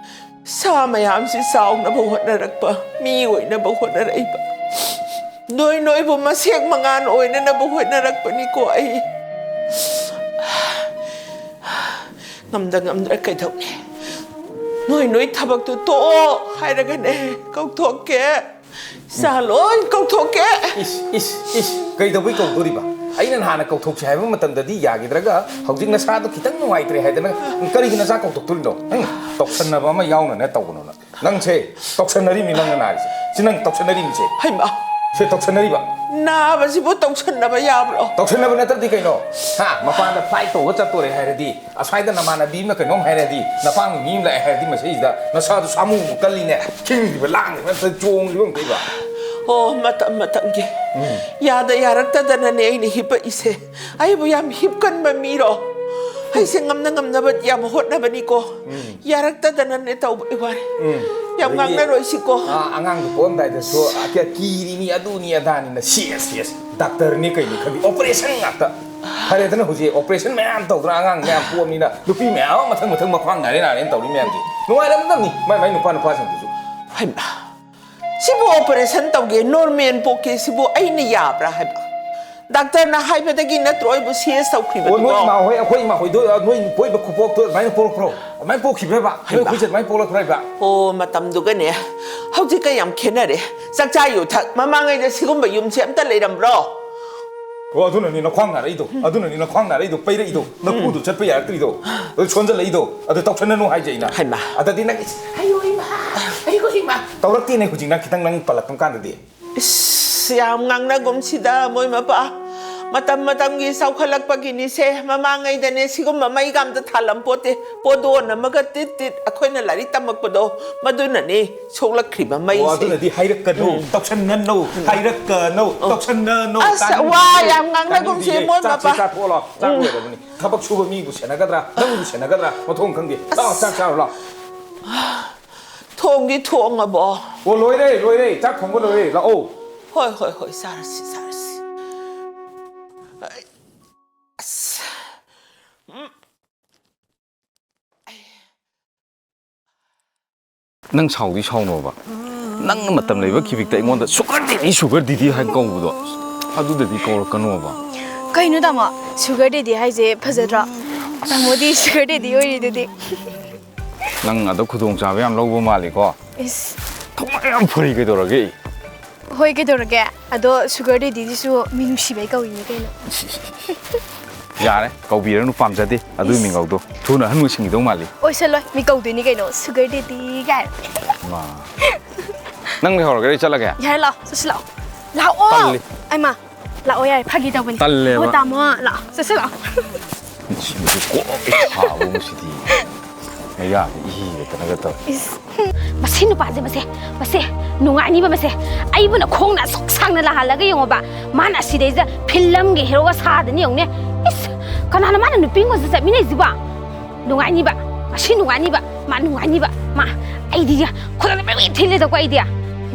ꯁꯥ ꯃꯌꯥꯝꯁꯤ ꯆꯥꯎꯅꯕ ꯍꯣꯠꯅꯔꯛꯄ, ꯃꯤ ꯑꯣꯏꯅꯕ ꯍꯣꯠꯅꯔꯛꯏꯕ꯫ ꯅꯣꯏ ꯅꯣꯏꯕꯨ ꯃꯁꯦꯛ ꯃꯉꯥꯜ ꯑꯣꯏꯅꯅꯕ ꯍꯣꯠꯅꯔꯛꯄꯅꯤꯀꯣ ꯑꯩ꯫ ꯉꯝꯗ ꯉꯝꯗ꯭ꯔ ꯀꯩꯗꯧꯅꯤ? ꯅꯣꯏ ꯅꯣꯏ ꯊꯕꯛꯇꯨ ꯇꯣꯛꯑꯣ ꯍꯥꯏꯔꯒꯅꯦ ꯀꯧꯊꯣꯛꯀꯦ꯫ ꯏꯆꯥ ꯂꯣꯏ ꯀꯧꯊꯣꯛꯀꯦ꯫ ꯏꯁ, ꯏꯁ, ꯏꯁ, ꯀꯩꯗꯧꯕꯩ ꯀꯧꯗꯣꯔꯤꯕ? ꯑꯩꯅ ꯅꯍꯥꯟꯅ ꯀꯧꯊꯣꯛꯁꯦ ꯍꯥꯏꯕ ꯃꯇꯝꯗꯗꯤ ꯌꯥꯈꯤꯗ꯭ꯔꯒ ꯍꯧꯖꯤꯛ ꯅꯁꯥꯗꯣ ꯈꯤꯇꯪ ꯅꯨꯡꯉꯥꯏꯇ꯭ꯔꯦ ꯍꯥꯏꯗꯅ ꯀꯔꯤꯒꯤ ꯅꯆꯥ ꯀꯧꯊꯣꯛꯇꯣꯔꯤꯅꯣ? ꯎꯝ, ꯇꯧꯁꯟꯅꯕ ꯑꯃ ꯌꯥꯎꯅꯅꯦ ꯇꯧꯒꯅꯣꯅ꯫ ꯅꯪꯁꯦ ꯇꯧꯁꯟꯅꯔꯤꯕꯅꯤ ꯅꯪꯅ ꯅꯥꯔꯤꯁꯦ꯫ ꯁꯤ ꯅꯪ ꯇꯧꯁꯟꯅꯔꯤꯕꯅꯤꯁꯦ꯫ ꯍꯩꯃꯥ! ꯁꯦ ꯇꯧꯁꯟꯅꯔꯤꯕ꯫ ꯅꯥꯕꯁꯤꯕꯨ ꯇꯧꯁꯟꯅꯕ ꯌꯥꯕ꯭ꯔꯣ? ꯇꯧꯁꯟꯅꯕ ꯅꯠꯇ꯭ꯔꯗꯤ ꯀꯩꯅꯣ? ꯍꯥ? ꯃꯄꯥꯟꯗ flight ꯇꯧꯕ ꯆꯠꯇꯣꯔꯦ ꯍꯥꯏꯔꯗꯤ, ꯑꯁ꯭ꯋꯥꯏꯗ ꯅꯃꯥꯟꯅꯕꯤ ꯑꯃꯅ ꯀꯩꯅꯣꯝ ꯍꯥꯏꯔꯗꯤ, ꯅꯄꯥꯝꯒꯤ ꯃꯤ ꯑꯃ ꯂꯥꯛꯑꯦ ꯍꯥꯏꯔꯗꯤ, ꯃꯁꯤꯗꯩꯁꯤꯗ ꯅꯁꯥꯗꯣ ꯁꯥꯃꯨ ꯀꯜꯂꯤꯅꯦ, ꯈꯤꯡꯉꯤꯕ, ꯂꯥꯡꯉꯤꯕ, ꯅꯠꯇ꯭ꯔꯒ ꯆꯣꯡꯉꯤꯕ ꯑꯃ ꯀꯩꯕ? ꯑꯣ, ꯃꯇꯝ ꯃꯇꯝꯒꯤ꯫ ꯎꯝ꯫ ꯌꯥꯗ ꯌꯥꯔꯛꯇꯗꯅꯅꯦ ꯑꯩꯅ ꯍꯤꯞꯄꯛꯏꯁꯦ꯫ ꯑꯩꯕꯨ ꯌꯥꯝ ꯍꯤꯞꯀꯟꯕ ꯃꯤꯔꯣ? ꯑꯩꯁꯦ ꯉꯝꯅ ꯉꯝꯅꯕ ꯌꯥꯝ ꯍꯣꯠꯅꯕꯅꯤꯀꯣ꯫ ꯎꯝ꯫ ꯌꯥꯔꯛꯇꯗꯅꯅꯦ ꯇꯧꯕ ꯋꯥꯅꯤ꯫ ꯎꯝ꯫ ꯌꯥꯝ ꯑꯗꯒꯤ, ꯉꯥꯡꯅꯔꯣꯏꯁꯤꯀꯣ꯫ ꯑꯥ, ꯑꯉꯥꯡꯗꯣ ꯄꯣꯛꯑꯝꯗꯥꯏꯗꯁꯨ, ꯑ, ꯀꯤꯔꯤꯅꯤ, ꯑꯗꯨꯅꯤ, ꯑꯗꯥꯅꯤꯅ, ꯁꯤ ꯑꯦꯁ, ꯁꯤ ꯑꯦꯁ꯫ ꯗꯥꯛꯇꯔꯅꯤ ꯀꯩꯅꯤ ꯈꯪꯗꯦ, operation ꯉꯥꯛꯇ꯫ ꯐꯔꯦꯗꯅ ꯍꯧꯖꯤꯛ operation ꯃꯌꯥꯝ ꯇꯧꯗꯅ ꯑꯉꯥꯡ ꯃꯌꯥꯝ ꯄꯣꯛꯑꯃꯤꯅ ꯅꯨꯄꯤ ꯃꯌꯥꯝ ꯑꯃ ꯃꯊꯪ ꯃꯊꯪ ꯃꯈ꯭ꯋꯥꯡ ꯅꯥꯔꯦ ꯅꯥꯔꯦꯅ ꯇꯧꯔꯤ ꯃꯌꯥꯝꯁꯦ꯫ ꯅꯨꯡꯉꯥꯏꯔꯝꯗꯕꯅꯤ ꯃꯥꯏ ꯃꯥꯏ ꯅꯨꯄꯥ ꯅꯨꯄꯥꯁꯤꯡꯗꯨꯁꯨ꯫ ꯍꯩꯃꯥ! ꯁꯤꯕꯨ operation ꯇꯧꯒꯦ, normal ꯄꯣꯛꯀꯦ ꯁꯤꯕꯨ ꯑꯩꯅ ꯌꯥꯕ꯭ꯔꯥ ꯍꯥꯏꯕ? ꯗꯥꯛꯇꯔꯅ ꯍꯥꯏꯕꯗꯒꯤ ꯅꯠꯇ꯭ꯔꯣ ꯑꯩꯕꯨ ꯁꯤ ꯑꯦꯁ ꯑꯣ, ꯅꯣꯏ ꯇꯧꯈ꯭ꯔꯤꯕꯗꯨꯕꯣ? ꯏꯃꯥ ꯍꯣꯏ, ꯑꯩꯈꯣꯏ ꯏꯃꯥ ꯍꯣꯏꯗꯣ, ꯑ, ꯅꯣꯏ ꯄꯣꯛꯏꯕ ꯈꯨꯄꯣꯛꯇꯣ ꯑꯗꯨꯃꯥꯏꯅ ꯄꯣꯛꯂꯛꯄ꯭ꯔꯣ? ꯑꯗꯨꯃꯥꯏꯅ ꯄꯣꯛꯈꯤꯕ꯭ꯔꯕ? ꯅꯣꯏ ꯍꯩꯃꯥ꯫ ꯑꯩꯈꯣꯏꯁꯦ ꯑꯗꯨꯃꯥꯏꯅ ꯄꯣꯛꯂꯛꯄ꯭ꯔꯕ? ꯑꯣ, ꯃꯇꯝꯗꯨꯒꯅꯦ ꯍꯧꯖꯤꯛꯀ ꯌꯥꯝ ꯈꯦꯠꯅꯔꯦ꯫ ꯆꯥꯛꯆꯥ ꯌꯨꯊꯛ ꯃꯃꯥꯡꯉꯩꯗ ꯁꯤꯒꯨꯝꯕ ꯌꯨꯝꯁꯦ ꯑꯝꯇ ꯂꯩꯔꯝꯕ꯭ꯔꯣ? ꯑꯣ, ꯑꯗꯨꯅꯅꯤ ꯅꯈ꯭ꯋꯥꯡ ꯅꯥꯔꯛꯏꯗꯣ, ꯑꯗꯨꯅꯅꯤ ꯅꯈ꯭ꯋꯥꯡ ꯅꯥꯔꯛꯏꯗꯣ, ꯄꯩꯔꯛꯏꯗꯣ, ꯅꯈꯨꯗꯣ ꯆꯠꯄ ꯌꯥꯔꯛꯇ꯭ꯔꯤꯗꯣ, ꯑꯗꯨ ꯁꯣꯟꯖꯜꯂꯛꯏꯗꯣ, ꯑꯗꯨ ꯇꯧꯁꯟꯅꯅꯨ ꯍꯥꯏꯁꯦ ꯑꯩꯅ꯫ ꯍꯩꯃꯥ꯫ ꯑꯗꯗꯤ ꯅꯪ, "ꯏꯁ, ꯑꯩꯌꯣ ꯏꯃꯥ, ꯑꯩꯒꯣ ꯏꯃꯥ" ꯇꯧꯔꯛꯇꯦꯅꯦ ꯍꯧꯖꯤꯛ ꯅꯪ ꯈꯤꯇꯪ ꯅꯪ ꯄꯜꯂꯛꯄ ꯀꯥꯟꯗꯗꯤ꯫ ꯏꯁ, ꯌꯥꯝ ꯉꯥꯡꯅꯒꯨꯝꯁꯤꯗ ꯃꯣꯏ ꯃꯄꯥ꯫ ꯃꯇꯝ ꯃꯇꯝꯒꯤ ꯆꯥꯎꯈꯠꯂꯛꯄꯒꯤꯅꯤꯁꯦ꯫ ꯃꯃꯥꯡꯉꯩꯗꯅꯦ ꯁꯤꯒꯨꯝꯕ ꯃꯩꯒ ꯑꯝꯇ ꯊꯥꯜꯂꯝꯄꯣꯠꯇꯦ꯫ ꯄꯣꯗꯣꯟ ꯑꯃꯒ ꯇꯤꯠ ꯇꯤꯠ ꯑꯩꯈꯣꯏꯅ ꯂꯥꯏꯔꯤꯛ ꯇꯝꯃꯛꯄꯗꯣ, ꯃꯗꯨꯅꯅꯤ ꯁꯣꯛꯂꯛꯈ꯭ꯔꯤꯕ ꯃꯩꯁꯦ꯫ ꯑꯣ, ꯑꯗꯨꯅꯗꯤ ꯍꯥꯏꯔꯛꯀꯅꯨ, ꯎꯝ꯫ ꯇꯧꯁꯟꯅꯅꯨ, ꯎꯝ꯫ ꯍꯥꯏꯔꯛꯀꯅꯨ, ꯑꯣ꯫ ꯇꯧꯁꯟꯅꯅꯨ꯫ ꯑꯁ, ꯇꯥꯅꯤꯡꯗꯤꯌꯦ, ꯋꯥ ꯌꯥꯝ ꯉꯥꯡꯅꯒꯨꯝꯁꯦ, ꯇꯥꯅꯤꯡꯗꯤꯌꯦ꯫ ꯃꯣꯏ ꯆꯥꯛꯁꯦ ꯃꯄꯥ꯫ ꯆꯥꯊꯣꯛꯑꯣ, ꯆꯥꯛ ꯎꯝ꯫ ꯂꯣꯏꯔꯕꯅꯤ꯫ ꯊꯕꯛ ꯁꯨꯕ ꯃꯤꯕꯨ ꯁꯦꯟꯅꯒꯗ꯭ꯔꯥ, ꯅꯪꯕꯨ ꯁꯦꯟꯅꯒꯗ꯭ꯔꯥ, ꯃꯊꯣꯡ ꯈꯪꯗꯦ꯫ ꯂꯥꯛꯑꯣ, ꯑꯁ꯫ ꯆꯥꯛ ꯆꯥꯔꯨ ꯂꯥꯛꯑꯣ꯫ ꯊꯣꯡꯗꯤ ꯊꯣꯡꯉꯕꯣ? ꯑꯣ, ꯂꯣꯏꯔꯦ, ꯂꯣꯏꯔꯦ꯫ ꯆꯥꯛ ꯊꯣꯡꯕ ꯂꯣꯏꯔꯦ꯫ ꯂꯥꯛꯑꯣ꯫ ꯍꯣꯏ, ꯍꯣꯏ, ꯍꯣꯏ, ꯆꯥꯔꯁꯤ, ꯆꯥꯔꯁꯤ꯫ ꯑꯁ꯫ ꯎꯝ꯫ ꯅꯪ ꯁꯥꯎꯗꯤ ꯁꯥꯎꯅꯣꯕ꯫ ꯅꯪꯅ ꯃꯇꯝ ꯂꯩꯕ ꯈꯤꯕꯤꯛꯇ ꯑꯩꯉꯣꯟꯗ sugar daddy, sugar daddy ꯍꯥꯏꯅ ꯀꯧꯕꯗꯣ, ꯑꯗꯨꯗꯗꯤ ꯀꯧꯔꯛꯀꯅꯣꯕ꯫ ꯀꯩꯅꯣ ꯇꯥꯃꯣ, sugar daddy ꯍꯥꯏꯁꯦ ꯐꯖꯗ꯭ꯔꯣ? ꯇꯥꯃꯣꯗꯤ sugar daddy ꯑꯣꯏꯔꯤꯗꯨꯗꯤ꯫ ꯅꯪ ꯑꯗꯣ ꯈꯨꯗꯣꯡꯆꯥꯕ ꯌꯥꯝ ꯂꯧꯕ ꯃꯥꯜꯂꯤꯀꯣ? ꯏꯁ꯫ ꯊꯧꯅꯥ ꯌꯥꯝ ꯐꯔꯤ, ꯀꯩꯗꯧꯔꯒꯦ? ꯍꯣꯏ, ꯀꯩꯗꯧꯔꯒꯦ? ꯑꯗꯣ sugar daddyꯗꯨꯁꯨ ꯃꯤ ꯅꯨꯡꯁꯤꯕꯩ ꯀꯧꯔꯤꯅꯤ ꯀꯩꯅꯣ꯫ ꯌꯥꯔꯦ, ꯀꯧꯕꯤꯔꯅꯨ, ꯄꯥꯝꯖꯗꯦ ꯑꯗꯨꯒꯤ ꯃꯤꯡꯒꯧꯗꯣ꯫ ꯊꯨꯅ ꯑꯍꯟ ꯑꯣꯏꯁꯤꯟꯈꯤꯗꯧ ꯃꯥꯜꯂꯤ꯫ ꯑꯣꯏꯁꯜꯂꯣꯏ, ꯃꯤ ꯀꯧꯗꯣꯏꯅꯤ ꯀꯩꯅꯣ, sugar daddy ꯀꯥꯏꯅ꯫ ꯃꯥ꯫ ꯅꯪ ꯂꯩꯍꯧꯔꯒꯦꯔꯥ ꯑꯩ ꯆꯠꯂꯒꯦ? ꯌꯥꯔꯦ, ꯂꯥꯛꯑꯣ, ꯆꯠꯁꯤ ꯂꯥꯛꯑꯣ꯫ ꯂꯥꯛꯑꯣ꯫ ꯇꯜꯂꯤ꯫ ꯑꯩꯃ, ꯂꯥꯛꯑꯣ ꯌꯥꯔꯦ, ꯐꯥꯒꯤ ꯇꯧꯕꯅꯤ꯫ ꯇꯜꯂꯦꯕ꯫ ꯑꯣ, ꯇꯥꯃꯣ, ꯂꯥꯛꯑꯣ, ꯆꯠꯁꯤ ꯂꯥꯛꯑꯣ꯫ ꯁꯤꯕꯨ ꯀꯣꯛ ꯁꯥꯕ ꯑꯃ ꯁꯤꯗꯤ꯫ ꯃꯌꯥꯗ ꯏ ꯍꯦꯛꯇꯅꯒ ꯇꯧ꯫ ꯏꯁ꯫ ꯃꯁꯤ ꯅꯨꯄꯥꯁꯦ, ꯃꯁꯦ, ꯃꯁꯦ, ꯅꯨꯡꯉꯥꯏꯅꯤꯕ ꯃꯁꯦ꯫ ꯑꯩꯕꯨꯅ ꯈꯣꯡꯅ ꯑꯁꯨꯛ ꯁꯥꯡꯅ ꯂꯥꯛꯍꯜꯂꯒ ꯌꯦꯡꯉꯣꯕ, ꯃꯥꯅ ꯑꯁꯤꯗꯩꯁꯤꯗ ꯐꯤꯂꯝꯒꯤ ꯍꯦꯔꯣꯒ ꯁꯥꯗꯅ ꯌꯦꯡꯉꯨꯅꯦ꯫ ꯏꯁ, ꯀꯅꯥꯅ ꯃꯥꯅ ꯅꯨꯄꯤꯉꯣꯟꯁꯦ ꯆꯠꯃꯤꯟꯅꯩꯁꯤꯕꯣ? ꯅꯨꯡꯉꯥꯏꯅꯤꯕ, ꯃꯁꯤ ꯅꯨꯡꯉꯥꯏꯅꯤꯕ, ꯃꯥ ꯅꯨꯡꯉꯥꯏꯅꯤꯕ꯫ ꯃꯥ, ꯑꯩꯗꯤ ꯈꯨꯗꯛꯇ ꯃꯩ ꯊꯤꯜꯂꯦꯗꯀꯣ꯫ ꯑꯩꯗꯤ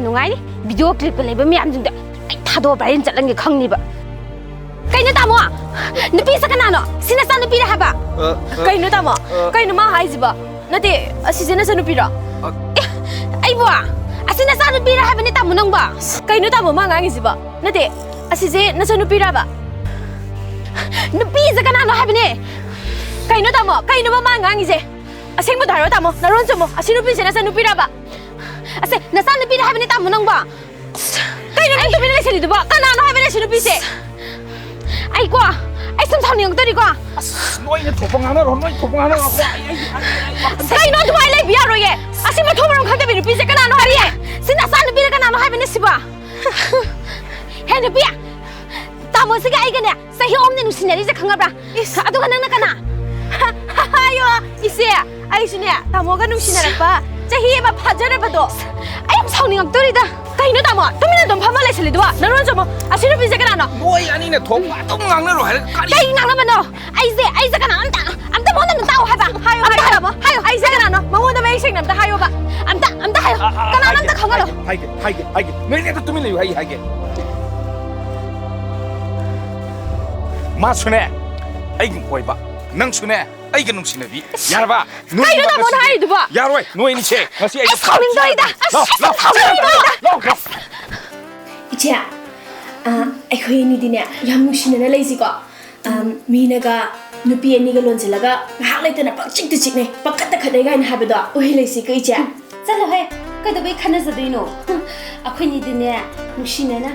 ꯅꯨꯡꯉꯥꯏꯅꯤ꯫ ꯚꯤꯗꯤꯑꯣ ꯀ꯭ꯂꯤꯞꯀ ꯂꯩꯕ ꯃꯌꯥꯝꯁꯤꯡꯗꯣ ꯑꯩ ꯊꯥꯗꯣꯛꯑ viral ꯆꯠꯂꯟꯒꯦ ꯈꯪꯅꯤꯕ꯫ ꯀꯩꯅꯣ ꯇꯥꯃꯣ? ꯅꯨꯄꯤꯁꯦ ꯀꯅꯥꯅꯣ? ꯁꯤ ꯅꯆꯥ ꯅꯨꯄꯤꯔ ꯍꯥꯏꯕ? ꯀꯩꯅꯣ ꯇꯥꯃꯣ? ꯀꯩꯅꯣ ꯃꯥ ꯍꯥꯏꯁꯤꯕꯣ? ꯅꯠꯇꯦ, ꯑꯁꯤꯁꯦ ꯅꯆꯥ ꯅꯨꯄꯤꯔꯣ? ꯑꯦ, ꯑꯩꯕꯨ? ꯑꯁꯤ ꯅꯆꯥ ꯅꯨꯄꯤꯔ ꯍꯥꯏꯕꯅꯦ ꯇꯥꯃꯣ ꯅꯪꯕꯣ? ꯀꯩꯅꯣ ꯇꯥꯃꯣ ꯃꯥ ꯉꯥꯡꯉꯤꯁꯤꯕꯣ? ꯅꯠꯇꯦ, ꯑꯁꯤꯁꯦ ꯅꯆꯥ ꯅꯨꯄꯤꯔꯕ? ꯅꯨꯄꯤꯁꯦ ꯀꯅꯥꯅꯣ ꯍꯥꯏꯕꯅꯦ? ꯀꯩꯅꯣ ꯇꯥꯃꯣ? ꯀꯩꯅꯣꯕ ꯃꯥ ꯉꯥꯡꯉꯤꯁꯦ? ꯑꯁꯦꯡꯕꯗꯣ ꯍꯥꯏꯔꯣ ꯇꯥꯃꯣ, ꯅꯔꯣꯟ ꯆꯨꯝꯃꯣ꯫ ꯑꯁꯤ ꯅꯨꯄꯤꯁꯦ ꯅꯆꯥ ꯅꯨꯄꯤꯔꯕ? ꯑꯁꯦ, ꯅꯆꯥ ꯅꯨꯄꯤꯔ ꯍꯥꯏꯕꯅꯦ ꯇꯥꯃꯣ ꯅꯪꯕꯣ? ꯀꯩꯅꯣ ꯅꯪ ꯇꯨꯃꯤꯟꯅ ꯂꯩꯁꯜꯂꯤꯗꯨꯕꯣ? ꯀꯅꯥꯅꯣ ꯍꯥꯏꯕꯅꯦ ꯑꯁꯤ ꯅꯨꯄꯤꯁꯦ? ꯑꯩꯀꯣ, ꯑꯩ ꯁꯨꯝ ꯁꯥꯎꯅꯤꯡꯉꯛꯇꯣꯔꯤꯀꯣ꯫ ꯑꯁ, ꯅꯣꯏꯅ ꯊꯣꯛꯄ ꯉꯥꯡꯅꯔꯣ, ꯅꯣꯏ ꯊꯣꯛꯄ ꯉꯥꯡꯅꯔꯣ꯫ ꯑꯩ, ꯑꯩ, ꯑꯩ, ꯑꯩ, ꯑꯩ, ꯀꯩꯅꯣ ꯑꯗꯨꯃꯥꯏꯅ ꯂꯩꯕ ꯌꯥꯔꯣꯏꯌꯦ꯫ ꯑꯁꯤ ꯃꯊꯣꯡ ꯃꯔꯝ ꯈꯪꯗꯕꯤ ꯅꯨꯄꯤꯁꯦ ꯀꯅꯥꯅꯣ ꯍꯥꯏꯔꯤꯌꯦ? ꯁꯤ ꯅꯆꯥ ꯅꯨꯄꯤꯔ ꯀꯅꯥꯅꯣ ꯍꯥꯏꯕꯅꯦ ꯁꯤꯕꯣ? ꯍꯦ ꯅꯨꯄꯤ, ꯇꯥꯃꯣꯁꯤꯒ ꯑꯩꯒꯅꯦ ꯆꯍꯤ ꯑꯍꯨꯝꯅꯤ ꯅꯨꯡꯁꯤꯅꯔꯤꯁꯦ ꯈꯪꯉꯕ꯭ꯔꯥ? ꯏꯁ꯫ ꯑꯗꯨꯒ ꯅꯪꯅ ꯀꯅꯥ? ꯍꯥꯏꯌꯣ, ꯏꯆꯦ, ꯑꯩꯁꯨꯅꯦ ꯇꯥꯃꯣꯒ ꯅꯨꯡꯁꯤꯅꯔꯛꯄ ꯆꯍꯤ ꯑꯃ ꯐꯥꯖꯔꯕꯗꯣ꯫ ꯑꯩ ꯌꯥꯝ ꯁꯥꯎꯅꯤꯡꯉꯛꯇꯣꯔꯤꯗ꯫ ꯀꯩꯅꯣ ꯇꯥꯃꯣ? ꯇꯨꯃꯤꯟꯅ ꯑꯗꯨꯝ ꯐꯝꯃ ꯂꯩꯁꯜꯂꯤꯗꯨꯕꯣ? ꯅꯔꯣꯟ ꯆꯨꯝꯃꯣ꯫ ꯑꯁꯤ ꯅꯨꯄꯤꯁꯦ ꯀꯅꯥꯅꯣ? ꯅꯣꯏ ꯑꯅꯤꯅ ꯊꯣꯛꯄ ꯑꯗꯨꯝ ꯉꯥꯡꯅꯔꯣ ꯍꯥꯏꯔꯒ ꯀꯔꯤ? ꯀꯩ ꯉꯥꯡꯅꯕꯅꯣ? ꯑꯩꯁꯦ, ꯑꯩꯁꯦ ꯀꯅꯥꯅꯣ? ꯑꯝꯇ, ꯑꯝꯇ ꯃꯉꯣꯟꯗ ꯑꯝꯇ ꯇꯥꯛꯑꯣ ꯍꯥꯏꯕ꯫ ꯍꯥꯏꯌꯣ, ꯑꯝꯇ ꯍꯥꯏꯌꯣ꯫ ꯍꯥꯏꯌꯣ꯫ ꯑꯩꯁꯦ ꯀꯅꯥꯅꯣ? ꯃꯉꯣꯟꯗ ꯃꯌꯦꯛ ꯁꯦꯡꯅ ꯑꯝꯇ ꯍꯥꯏꯌꯣꯕ꯫ ꯑꯝꯇ, ꯑꯝꯇ ꯍꯥꯏꯌꯣ꯫ ꯑ, ꯑ, ꯀꯅꯥꯅꯣ ꯍꯥꯏꯒꯦ, ꯑꯝꯇ ꯈꯪꯍꯜꯂꯣ꯫ ꯍꯥꯏꯒꯦ, ꯍꯥꯏꯒꯦ, ꯍꯥꯏꯒꯦ꯫ ꯅꯣꯏ ꯑꯅꯤ ꯑꯗꯨ ꯇꯨꯃꯤꯟ ꯂꯩꯌꯨ, ꯑꯩ ꯍꯥꯏꯒꯦ꯫ ꯃꯥꯁꯨꯅꯦ ꯑꯩꯒꯤ ꯀꯣꯏꯕ, ꯅꯪꯁꯨꯅꯦ ꯑꯩꯒ ꯅꯨꯡꯁꯤꯅꯕꯤ꯫ ꯌꯥꯔꯕ? ꯅꯣꯏ ꯀꯩꯅꯣ ꯑꯅꯤꯃꯛ ꯇꯥꯃꯣꯅ ꯉꯁꯤꯗꯤ ꯍꯥꯏꯔꯤꯗꯨꯕꯣ? ꯌꯥꯔꯣꯏ, ꯅꯣꯏ ꯑꯅꯤꯁꯦ ꯉꯁꯤ ꯑꯩ ꯑꯁ, ꯁꯥꯎꯅꯤꯡꯗꯣꯔꯤꯗ꯫ ꯑꯁ, ꯂꯥꯎ, ꯂꯥꯎ, ꯁꯥꯎꯅꯤꯡꯗꯣꯔꯤꯗ꯫ ꯂꯥꯎ, ꯂꯥꯎ꯫ ꯏꯆꯦ, ꯑ, ꯑꯩꯈꯣꯏ ꯑꯅꯤꯗꯤꯅꯦ ꯌꯥꯝ ꯅꯨꯡꯁꯤꯅꯅ ꯂꯩꯁꯤꯀꯣ꯫ ꯑꯝ, ꯃꯤꯅꯒ ꯅꯨꯄꯤ ꯑꯅꯤꯒ ꯂꯣꯟꯁꯤꯜꯂꯒ ꯉꯥꯏꯍꯥꯛ ꯂꯩꯇꯅ ꯄꯪꯆꯤꯛꯇ ꯆꯤꯛꯅꯩ, ꯄꯪꯈꯠꯇ ꯈꯠꯅꯩ ꯀꯥꯏꯅ ꯍꯥꯏꯕꯗꯣ ꯑꯣꯏꯍꯜꯂꯁꯤꯀꯣ ꯏꯆꯦ꯫ ꯆꯠꯂꯣꯍꯦ, ꯀꯩꯗꯧꯕꯩ ꯈꯠꯅꯖꯗꯣꯏꯅꯣ? ꯑꯩꯈꯣꯏꯅꯤꯗꯤꯅꯦ ꯅꯨꯡꯁꯤꯅꯅ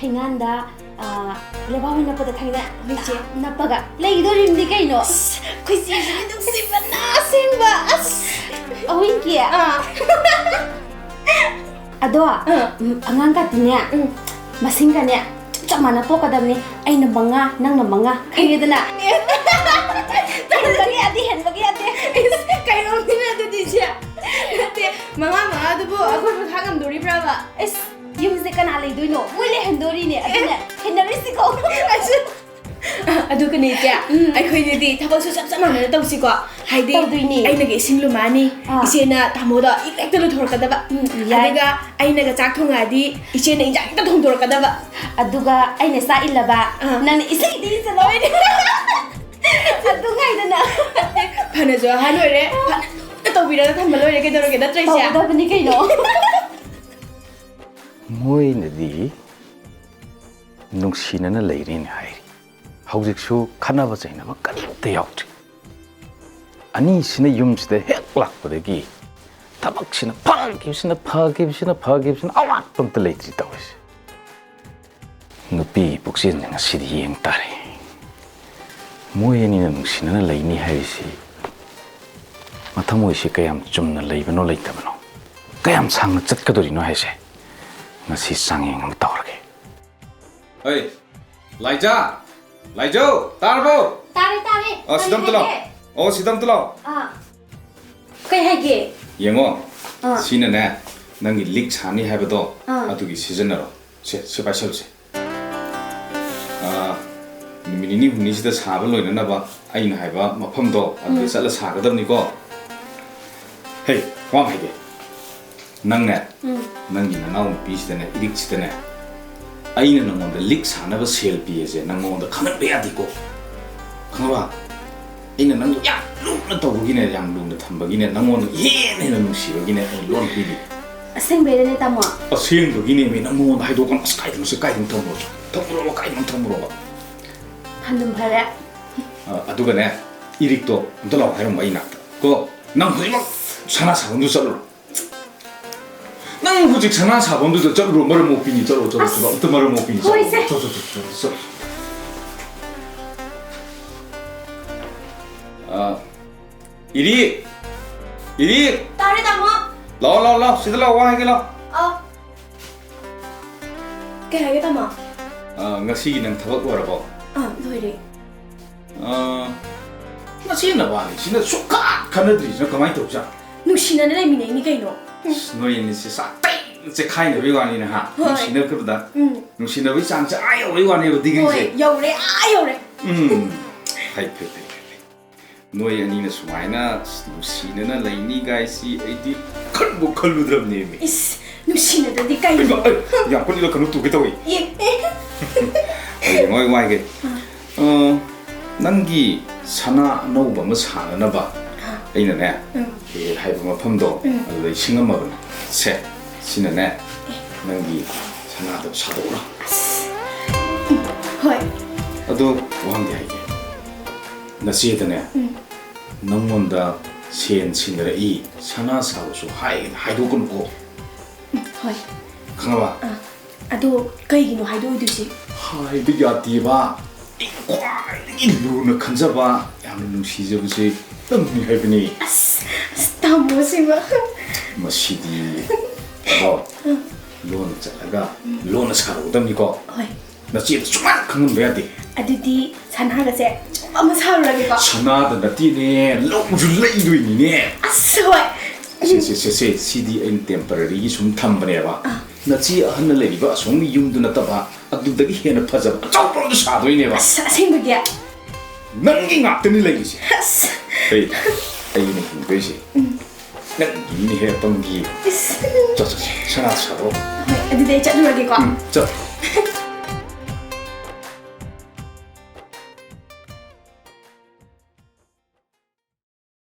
ꯏꯉꯥꯟꯗ, ꯑ, ꯂꯩꯕꯥꯛ ꯍꯣꯏ ꯅꯞꯄꯗ ꯊꯥꯏꯅ ꯍꯣꯏ, ꯆꯦ꯫ ꯅꯞꯄꯒ ꯂꯩꯗꯣꯔꯤꯕꯅꯤ ꯀꯩꯅꯣ꯫ ꯑꯁ, ꯑꯩꯈꯣꯏ ꯆꯦꯁꯤꯗꯤ ꯅꯨꯡꯁꯤꯕꯅ ꯑꯁꯦꯡꯕ꯫ ꯑꯁ꯫ ꯑꯍꯨꯝꯀꯤ? ꯑꯥ꯫ ꯑꯗꯣ, ꯑꯥ꯫ ꯎꯝ, ꯑꯉꯥꯡ ꯀꯥꯇꯤꯅꯦ, ꯎꯝ꯫ ꯃꯁꯤꯡꯒꯅꯦ, ꯆꯞ ꯃꯥꯟꯅ ꯄꯣꯛꯀꯗꯕꯅꯤ꯫ ꯑꯩꯅ ꯃꯉꯥ, ꯅꯪꯅ ꯃꯉꯥ, ꯈꯪꯉꯦꯗꯅ? ꯍꯦꯟꯕꯒꯤ ꯌꯥꯗꯦ, ꯍꯦꯟꯕꯒꯤ ꯌꯥꯗꯦ꯫ ꯏꯁ, ꯀꯩꯅꯣꯝꯅꯤꯅꯦ ꯑꯗꯨꯗꯤ, ꯆꯦ꯫ ꯅꯠꯇꯦ, ꯃꯉꯥ ꯃꯉꯥꯗꯨꯕꯨ ꯑꯩꯈꯣꯏ ꯄꯣꯊꯥ ꯉꯝꯗꯣꯔꯤꯕ꯭ꯔꯕ? ꯏꯁ, ꯌꯨꯝꯁꯦ ꯀꯅꯥ ꯂꯩꯗꯣꯏꯅꯣ? ꯃꯣꯏ ꯂꯩꯍꯟꯗꯣꯔꯤꯅꯦ꯫ ꯑꯗꯨꯅ ꯈꯦꯠꯅꯔꯤꯁꯤꯀꯣ꯫ ꯑꯗꯨꯒꯅꯦ ꯏꯆꯦ, ꯎꯝ꯫ ꯑꯩꯈꯣꯏꯅꯤꯗꯤ ꯊꯕꯛꯁꯨ ꯆꯞ ꯆꯞ ꯃꯥꯟꯅꯅ ꯇꯧꯁꯤꯀꯣ꯫ ꯍꯥꯏꯗꯤ ꯇꯧꯗꯣꯏꯅꯦ꯫ ꯑꯩꯅꯒ ꯏꯁꯤꯡ ꯂꯨꯝꯃꯛꯑꯅꯤ, ꯑꯥ꯫ ꯏꯆꯦꯅ ꯊꯥꯃꯣꯗ ꯏꯔꯨ ꯍꯦꯛꯇ ꯂꯨꯊꯣꯔꯛꯀꯗꯕ꯫ ꯎꯝ, ꯌꯥꯏ꯫ ꯑꯗꯨꯒ ꯑꯩꯅꯒ ꯆꯥꯛ ꯊꯣꯡꯉꯛꯑꯗꯤ ꯏꯆꯦꯅ ꯏꯟꯖꯥꯡ ꯍꯦꯛꯇ ꯊꯣꯡꯗꯣꯔꯛꯀꯗꯕ꯫ ꯑꯗꯨꯒ ꯑꯩꯅ ꯆꯥꯛ ꯏꯜꯂꯕ, ꯑꯥ꯫ ꯅꯪꯅ ꯏꯁꯤꯡ ꯍꯦꯛꯇ ꯏꯟꯁꯤꯜꯂꯣꯏꯅꯦ꯫ ꯑꯗꯨ ꯉꯥꯏꯗꯅ꯫ ꯐꯅꯁꯨ ꯑꯍꯟ ꯑꯣꯏꯔꯦ, ꯐꯅ ꯂꯨꯅ ꯇꯧꯕꯤꯔꯒ ꯊꯝꯕ ꯂꯣꯏꯔꯦ, ꯀꯩꯗꯧꯔꯒꯦ, ꯅꯠꯇ꯭ꯔ ꯏꯆꯦ? ꯇꯧꯒꯗꯕꯅꯤ ꯀꯩꯅꯣ꯫ ꯃꯣꯏꯅꯗꯤ ꯅꯨꯡꯁꯤꯅꯅ ꯂꯩꯔꯦꯅ ꯍꯥꯏꯔꯤ꯫ ꯍꯧꯖꯤꯛꯁꯨ ꯈꯠꯅꯕ ꯆꯩꯅꯕ ꯀꯔꯤꯝꯇ ꯌꯥꯎꯗ꯭ꯔꯤ꯫ ꯑꯅꯤꯁꯤꯅ ꯌꯨꯝꯁꯤꯗ ꯍꯦꯛ ꯂꯥꯛꯄꯗꯒꯤ ꯊꯕꯛꯁꯤꯅ ꯐꯈꯤꯕꯁꯤꯅ, ꯐꯈꯤꯕꯁꯤꯅ, ꯐꯈꯤꯕꯁꯤꯅ ꯑꯋꯥꯠꯄ ꯑꯝꯇ ꯂꯩꯇ꯭ꯔꯤ ꯇꯧꯔꯤꯁꯦ꯫ ꯅꯨꯄꯤ ꯄꯨꯛꯆꯦꯜꯁꯦ ꯉꯁꯤꯗꯤ ꯌꯦꯡ ꯇꯥꯔꯦ꯫ ꯃꯣꯏ ꯑꯅꯤꯅ ꯅꯨꯡꯁꯤꯅꯅ ꯂꯩꯅꯤ ꯍꯥꯏꯔꯤꯁꯤ ꯃꯊꯃꯣꯏꯁꯤ ꯀꯌꯥꯝ ꯆꯨꯝꯅ ꯂꯩꯕꯅꯣ ꯂꯩꯇꯕꯅꯣ, ꯀꯌꯥꯝ ꯁꯥꯡꯅ ꯆꯠꯀꯗꯣꯔꯤꯅꯣ ꯍꯥꯏꯁꯦ ꯉꯁꯤ ꯆꯥꯡꯌꯦꯡ ꯑꯃ ꯇꯧꯔꯒꯦ꯫ ꯑꯩ, ꯂꯥꯏꯖꯥ! ꯂꯥꯏꯖꯧ! ꯇꯥꯔꯕꯣ? ꯇꯥꯔꯦ, ꯇꯥꯔꯦ꯫ ꯑ, ꯁꯤꯗ ꯀꯔꯤ ꯑꯝꯇ ꯂꯥꯎ꯫ ꯍꯥꯏꯒꯦ? ꯑꯣ, ꯁꯤꯗ ꯑꯝꯇ ꯂꯥꯎ꯫ ꯑꯥ꯫ ꯀꯩ ꯍꯥꯏꯒꯦ? ꯌꯦꯡꯉꯣ꯫ ꯑꯥ꯫ ꯁꯤꯅꯅꯦ, ꯅꯪꯒꯤ ꯂꯤꯛ ꯁꯥꯅꯤ ꯍꯥꯏꯕꯗꯣ, ꯑꯥ꯫ ꯑꯗꯨꯒꯤ ꯁꯤꯖꯤꯟꯅꯔꯣ꯫ ꯁꯦ, ꯁꯤ ꯄꯥꯏꯁꯜꯂꯨꯁꯦ꯫ ꯑꯥ, ꯅꯨꯃꯤꯠ ꯅꯤꯅꯤ ꯍꯨꯝꯅꯤꯁꯤꯗ ꯁꯥꯕ ꯂꯣꯏꯅꯅꯕ ꯑꯩꯅ ꯍꯥꯏꯕ ꯃꯐꯝꯗꯣ ꯑꯗꯨꯗ ꯎꯝ꯫ ꯆꯠꯂ ꯁꯥꯒꯗꯕꯅꯤꯀꯣ꯫ ꯍꯦ, ꯋꯥ ꯑꯃ ꯍꯥꯏꯒꯦ꯫ ꯅꯪꯅꯦ, ꯎꯝ꯫ ꯅꯪꯒꯤ ꯅꯅꯥꯎ ꯅꯨꯄꯤꯁꯤꯗꯅꯦ, ꯏꯔꯤꯛꯁꯤꯗꯅꯦ, ꯑꯩꯅ ꯅꯉꯣꯟꯗ ꯂꯤꯛ ꯁꯥꯅꯕ ꯁꯦꯜ ꯄꯤꯌꯦꯁꯦ ꯅꯪ ꯃꯉꯣꯟꯗ ꯈꯪꯍꯟꯕ ꯌꯥꯗꯦꯀꯣ꯫ ꯈꯪꯉꯕ? ꯑꯩꯅ ꯅꯪꯕꯨ ꯌꯥꯝ ꯂꯨꯅ ꯇꯧꯕꯒꯤꯅꯦ, ꯌꯥꯝ ꯂꯨꯅ ꯊꯝꯕꯒꯤꯅꯦ, ꯅꯪꯉꯣꯟꯗ ꯍꯦꯟꯅ ꯍꯦꯟꯅ ꯅꯨꯡꯁꯤꯕꯒꯤꯅꯦ ꯑꯩꯅ ꯂꯣꯟ ꯄꯤꯔꯤ꯫ ꯑꯁꯦꯡꯕꯩꯔꯅꯦ, ꯇꯥꯃꯣ? ꯑꯁꯦꯡꯕꯒꯤꯅꯦꯃꯤ, ꯅꯪ ꯃꯉꯣꯟꯗ ꯍꯥꯏꯗꯣꯛꯀꯅꯨ꯫ ꯑꯁ, ꯀꯥꯏꯗꯅꯣ ꯁꯤ, ꯀꯥꯏꯗꯅꯣ ꯊꯝꯃꯨꯔꯣ? ꯊꯝꯃꯨꯔꯣꯕ, ꯀꯥꯏꯗꯅꯣ ꯊꯝꯃꯨꯔꯣꯕ? ꯑꯗꯨꯝ ꯐꯔꯦ꯫ ꯑ, ꯑꯗꯨꯒꯅꯦ, ꯏꯔꯤꯛꯇꯣ ꯑꯝꯇ ꯂꯥꯎ ꯍꯥꯏꯔꯝꯃꯣ ꯑꯩ ꯅꯥꯛꯇ, ꯀꯣ? ꯅꯪ ꯍꯧꯖꯤꯛꯃꯛ ꯁꯅꯥ ꯁꯥꯐꯝꯗꯨ ꯆꯠꯂꯨꯔꯣ꯫ ꯅꯪ ꯍꯧꯖꯤꯛ ꯁꯅꯥ ꯁꯥꯐꯝꯗꯨꯗ ꯆꯠꯂꯨꯔꯣ, ꯃꯔꯝ ꯃꯣꯛꯄꯤꯅꯤ, ꯆꯠꯂꯣ, ꯆꯠꯂꯣ, ꯆꯠꯂꯣ, ꯑꯁ꯫ ꯑꯝꯇ ꯃꯔꯝ ꯃꯣꯛꯄꯤꯅꯤ, ꯆꯠꯂꯣ, ꯍꯣꯏꯁꯦ꯫ ꯆꯠꯂꯣ, ꯆꯠꯂꯣ, ꯆꯠꯂꯣ, ꯆꯠꯂꯣ꯫ ꯑ, ꯏꯔꯤ! ꯏꯔꯤ! ꯇꯥꯔꯦ, ꯇꯥꯃꯣ꯫ ꯂꯥꯛꯑꯣ, ꯂꯥꯛꯑꯣ, ꯂꯥꯛꯑꯣ, ꯁꯤꯗ ꯂꯥꯛꯑꯣ, ꯋꯥ ꯍꯥꯏꯒꯦ, ꯂꯥꯛꯑꯣ꯫ ꯑ꯫ ꯀꯩ ꯍꯥꯏꯒꯦ, ꯇꯥꯃꯣ? ꯑ, ꯉꯁꯤꯒꯤ ꯅꯪ ꯊꯕꯛ ꯂꯣꯏꯔꯕꯣ? ꯑ, ꯂꯣꯏꯔꯦ꯫ ꯑ, ꯅꯆꯦ ꯅꯕꯥꯅꯤ ꯁꯤꯅ ꯁꯨꯛꯈꯠ ꯈꯠꯅꯗ꯭ꯔꯤꯁꯤꯅ ꯀꯃꯥꯏꯅ ꯇꯧꯖꯥꯠꯅꯣ? ꯅꯨꯡꯁꯤꯅꯅ ꯂꯩꯃꯤꯟꯅꯩꯅꯤ ꯀꯩꯅꯣ꯫ ꯎꯝ꯫ ꯑꯁ, ꯅꯣꯏ ꯑꯅꯤꯁꯦ ꯆꯥꯛꯇꯩ ꯆꯦꯈꯥꯏꯅꯕꯩ ꯋꯥꯅꯤꯅꯦ, ꯍꯥ? ꯍꯣꯏ꯫ ꯅꯨꯡꯁꯤꯅꯈꯤꯕꯗ꯫ ꯎꯝ꯫ ꯅꯨꯡꯁꯤꯅꯕꯩ ꯆꯥꯡꯁꯦ ꯑꯥ ꯌꯧꯔꯦ ꯋꯥꯅꯦꯕ, ꯗꯤꯒ꯭ꯔꯤꯁꯦ꯫ ꯍꯣꯏ, ꯌꯧꯔꯦ, ꯑꯥ ꯌꯧꯔꯦ꯫ ꯎꯝ꯫ ꯐꯩ, ꯐꯩ, ꯐꯩ, ꯐꯩ, ꯐꯩ꯫ ꯅꯣꯏ ꯑꯅꯤꯅ ꯁꯨꯃꯥꯏꯅ ꯅꯨꯡꯁꯤꯅꯅ ꯂꯩꯅꯤ ꯒꯥꯏꯁꯤ ꯑꯩꯗꯤ ꯈꯟꯕꯨ ꯈꯜꯂꯨꯗ꯭ꯔꯕꯅꯦꯃꯤ꯫ ꯏꯁ, ꯅꯨꯡꯁꯤꯅꯗ꯭ꯔꯗꯤ ꯀꯩꯅꯣ? ꯑꯩꯃ, ꯑꯩ, ꯌꯥꯝ ꯀꯟꯅ ꯏꯜꯂꯛꯀꯅꯨ, ꯇꯨꯒꯦ ꯇꯧꯏ꯫ ꯑꯦ, ꯑꯦ꯫ ꯍꯌꯦꯡꯋꯥꯏ ꯋꯥꯏꯒꯦ꯫ ꯑꯥ꯫ ꯑ, ꯅꯪꯒꯤ ꯁꯅꯥ ꯑꯅꯧꯕ ꯑꯃ ꯁꯥꯅꯅꯕ ꯑꯥ꯫ ꯑꯩꯅꯅꯦ, ꯎꯝ꯫ ꯍꯦꯛ ꯍꯥꯏꯕ ꯃꯐꯝꯗꯣ ꯎꯝ꯫ ꯑꯗꯨꯗ ꯑꯩ ꯁꯤꯡꯉꯝꯃꯕꯅꯦ꯫ ꯁꯦ, ꯁꯤꯅꯅꯦ, ꯅꯪꯒꯤ ꯁꯅꯥꯗꯣ ꯁꯥꯗꯣꯛꯎꯔꯣ꯫ ꯑꯁ꯫ ꯎꯝ, ꯍꯣꯏ꯫ ꯑꯗꯣ ꯋꯥ ꯑꯝꯗꯤ ꯍꯥꯏꯒꯦ꯫ ꯅꯆꯦꯗꯅꯦ, ꯎꯝ꯫ ꯅꯪꯉꯣꯟꯗ ꯁꯦꯟ ꯁꯤꯟꯅꯔꯛꯏ, ꯁꯅꯥ ꯁꯥꯕꯁꯨ ꯍꯥꯏ, ꯍꯥꯏꯗꯣꯛꯀꯅꯨꯀꯣ꯫ ꯎꯝ, ꯍꯣꯏ꯫ ꯈꯪꯉꯕ? ꯑꯥ, ꯑꯗꯣ ꯀꯩꯒꯤꯅꯣ ꯍꯥꯏꯗꯣꯛꯑꯣꯏꯗꯣꯏꯁꯦ? ꯍꯥꯏꯕ ꯌꯥꯗꯦꯕ꯫ ꯑꯩꯅ ꯈ꯭ꯋꯥꯏꯗꯒꯤ ꯂꯨꯅ ꯈꯟꯖꯕ, ꯌꯥꯝꯅ ꯅꯨꯡꯁꯤꯖꯕꯁꯦ ꯅꯪꯅꯤ ꯍꯥꯏꯕꯅꯤ꯫ ꯑꯁ, ꯑꯁ, ꯇꯥꯃꯣꯁꯤꯃ꯫ ꯃꯁꯤꯗꯤ, ꯀꯣ, ꯎꯝ꯫ ꯂꯣꯟꯅ ꯆꯠꯂꯒ ꯎꯝ꯫ ꯂꯣꯟꯅ ꯁꯥꯔꯨꯒꯗꯕꯅꯤꯀꯣ꯫ ꯍꯣꯏ꯫ ꯅꯆꯦꯗ ꯁꯨꯡꯈꯪ ꯈꯪꯍꯟꯕ ꯌꯥꯗꯦ꯫ ꯑꯗꯨꯗꯤ ꯁꯅꯥꯒꯁꯦ ꯑꯆꯧꯕ ꯑꯃ ꯁꯥꯔꯨꯔꯒꯦꯀꯣ꯫ ꯁꯅꯥꯗ ꯅꯠꯇꯦꯅꯦ, ꯂꯧꯁꯨ ꯂꯩꯗꯣꯏꯅꯤꯅꯦ꯫ ꯑꯁ, ꯍꯣꯏ꯫ ꯁꯦ, ꯁꯦ, ꯁꯦ, ꯁꯦ, ꯁꯤꯗꯤ ꯑꯩꯅ temporary ꯒꯤ ꯁꯨꯝ ꯊꯝꯕꯅꯦꯕ꯫ ꯑꯥ꯫ ꯅꯆꯦ ꯑꯍꯟꯅ ꯂꯩꯔꯤꯕ ꯑꯁꯣꯝꯒꯤ ꯌꯨꯝꯗꯨ ꯅꯠꯇꯕ, ꯑꯗꯨꯗꯒꯤ ꯍꯦꯟꯅ ꯐꯖꯕ ꯑꯆꯧꯕ ꯑꯃ ꯁꯥꯗꯣꯏꯅꯦꯕ꯫ ꯑꯁ, ꯑꯁꯦꯡꯕꯒꯤ? ꯅꯪꯒꯤ ꯉꯥꯛꯇꯅꯤ ꯂꯩꯔꯤꯁꯦ꯫ ꯑꯁ꯫ ꯑꯩ, ꯑꯩꯅ ꯍꯤꯡꯗꯣꯏꯁꯦ꯫ ꯎꯝ꯫ ꯅꯪꯒꯤꯅꯤꯅꯦꯍꯦ, ꯑꯄꯪꯕꯤ꯫ ꯏꯁ꯫ ꯆꯠ, ꯆꯠ, ꯆꯠ, ꯁꯅꯥ ꯁꯥꯔꯣ꯫ ꯍꯣꯏ, ꯑꯗꯨꯗꯤ ꯑꯩ ꯆꯠꯂꯨꯔꯒꯦꯀꯣ꯫ ꯎꯝ, ꯆꯠ꯫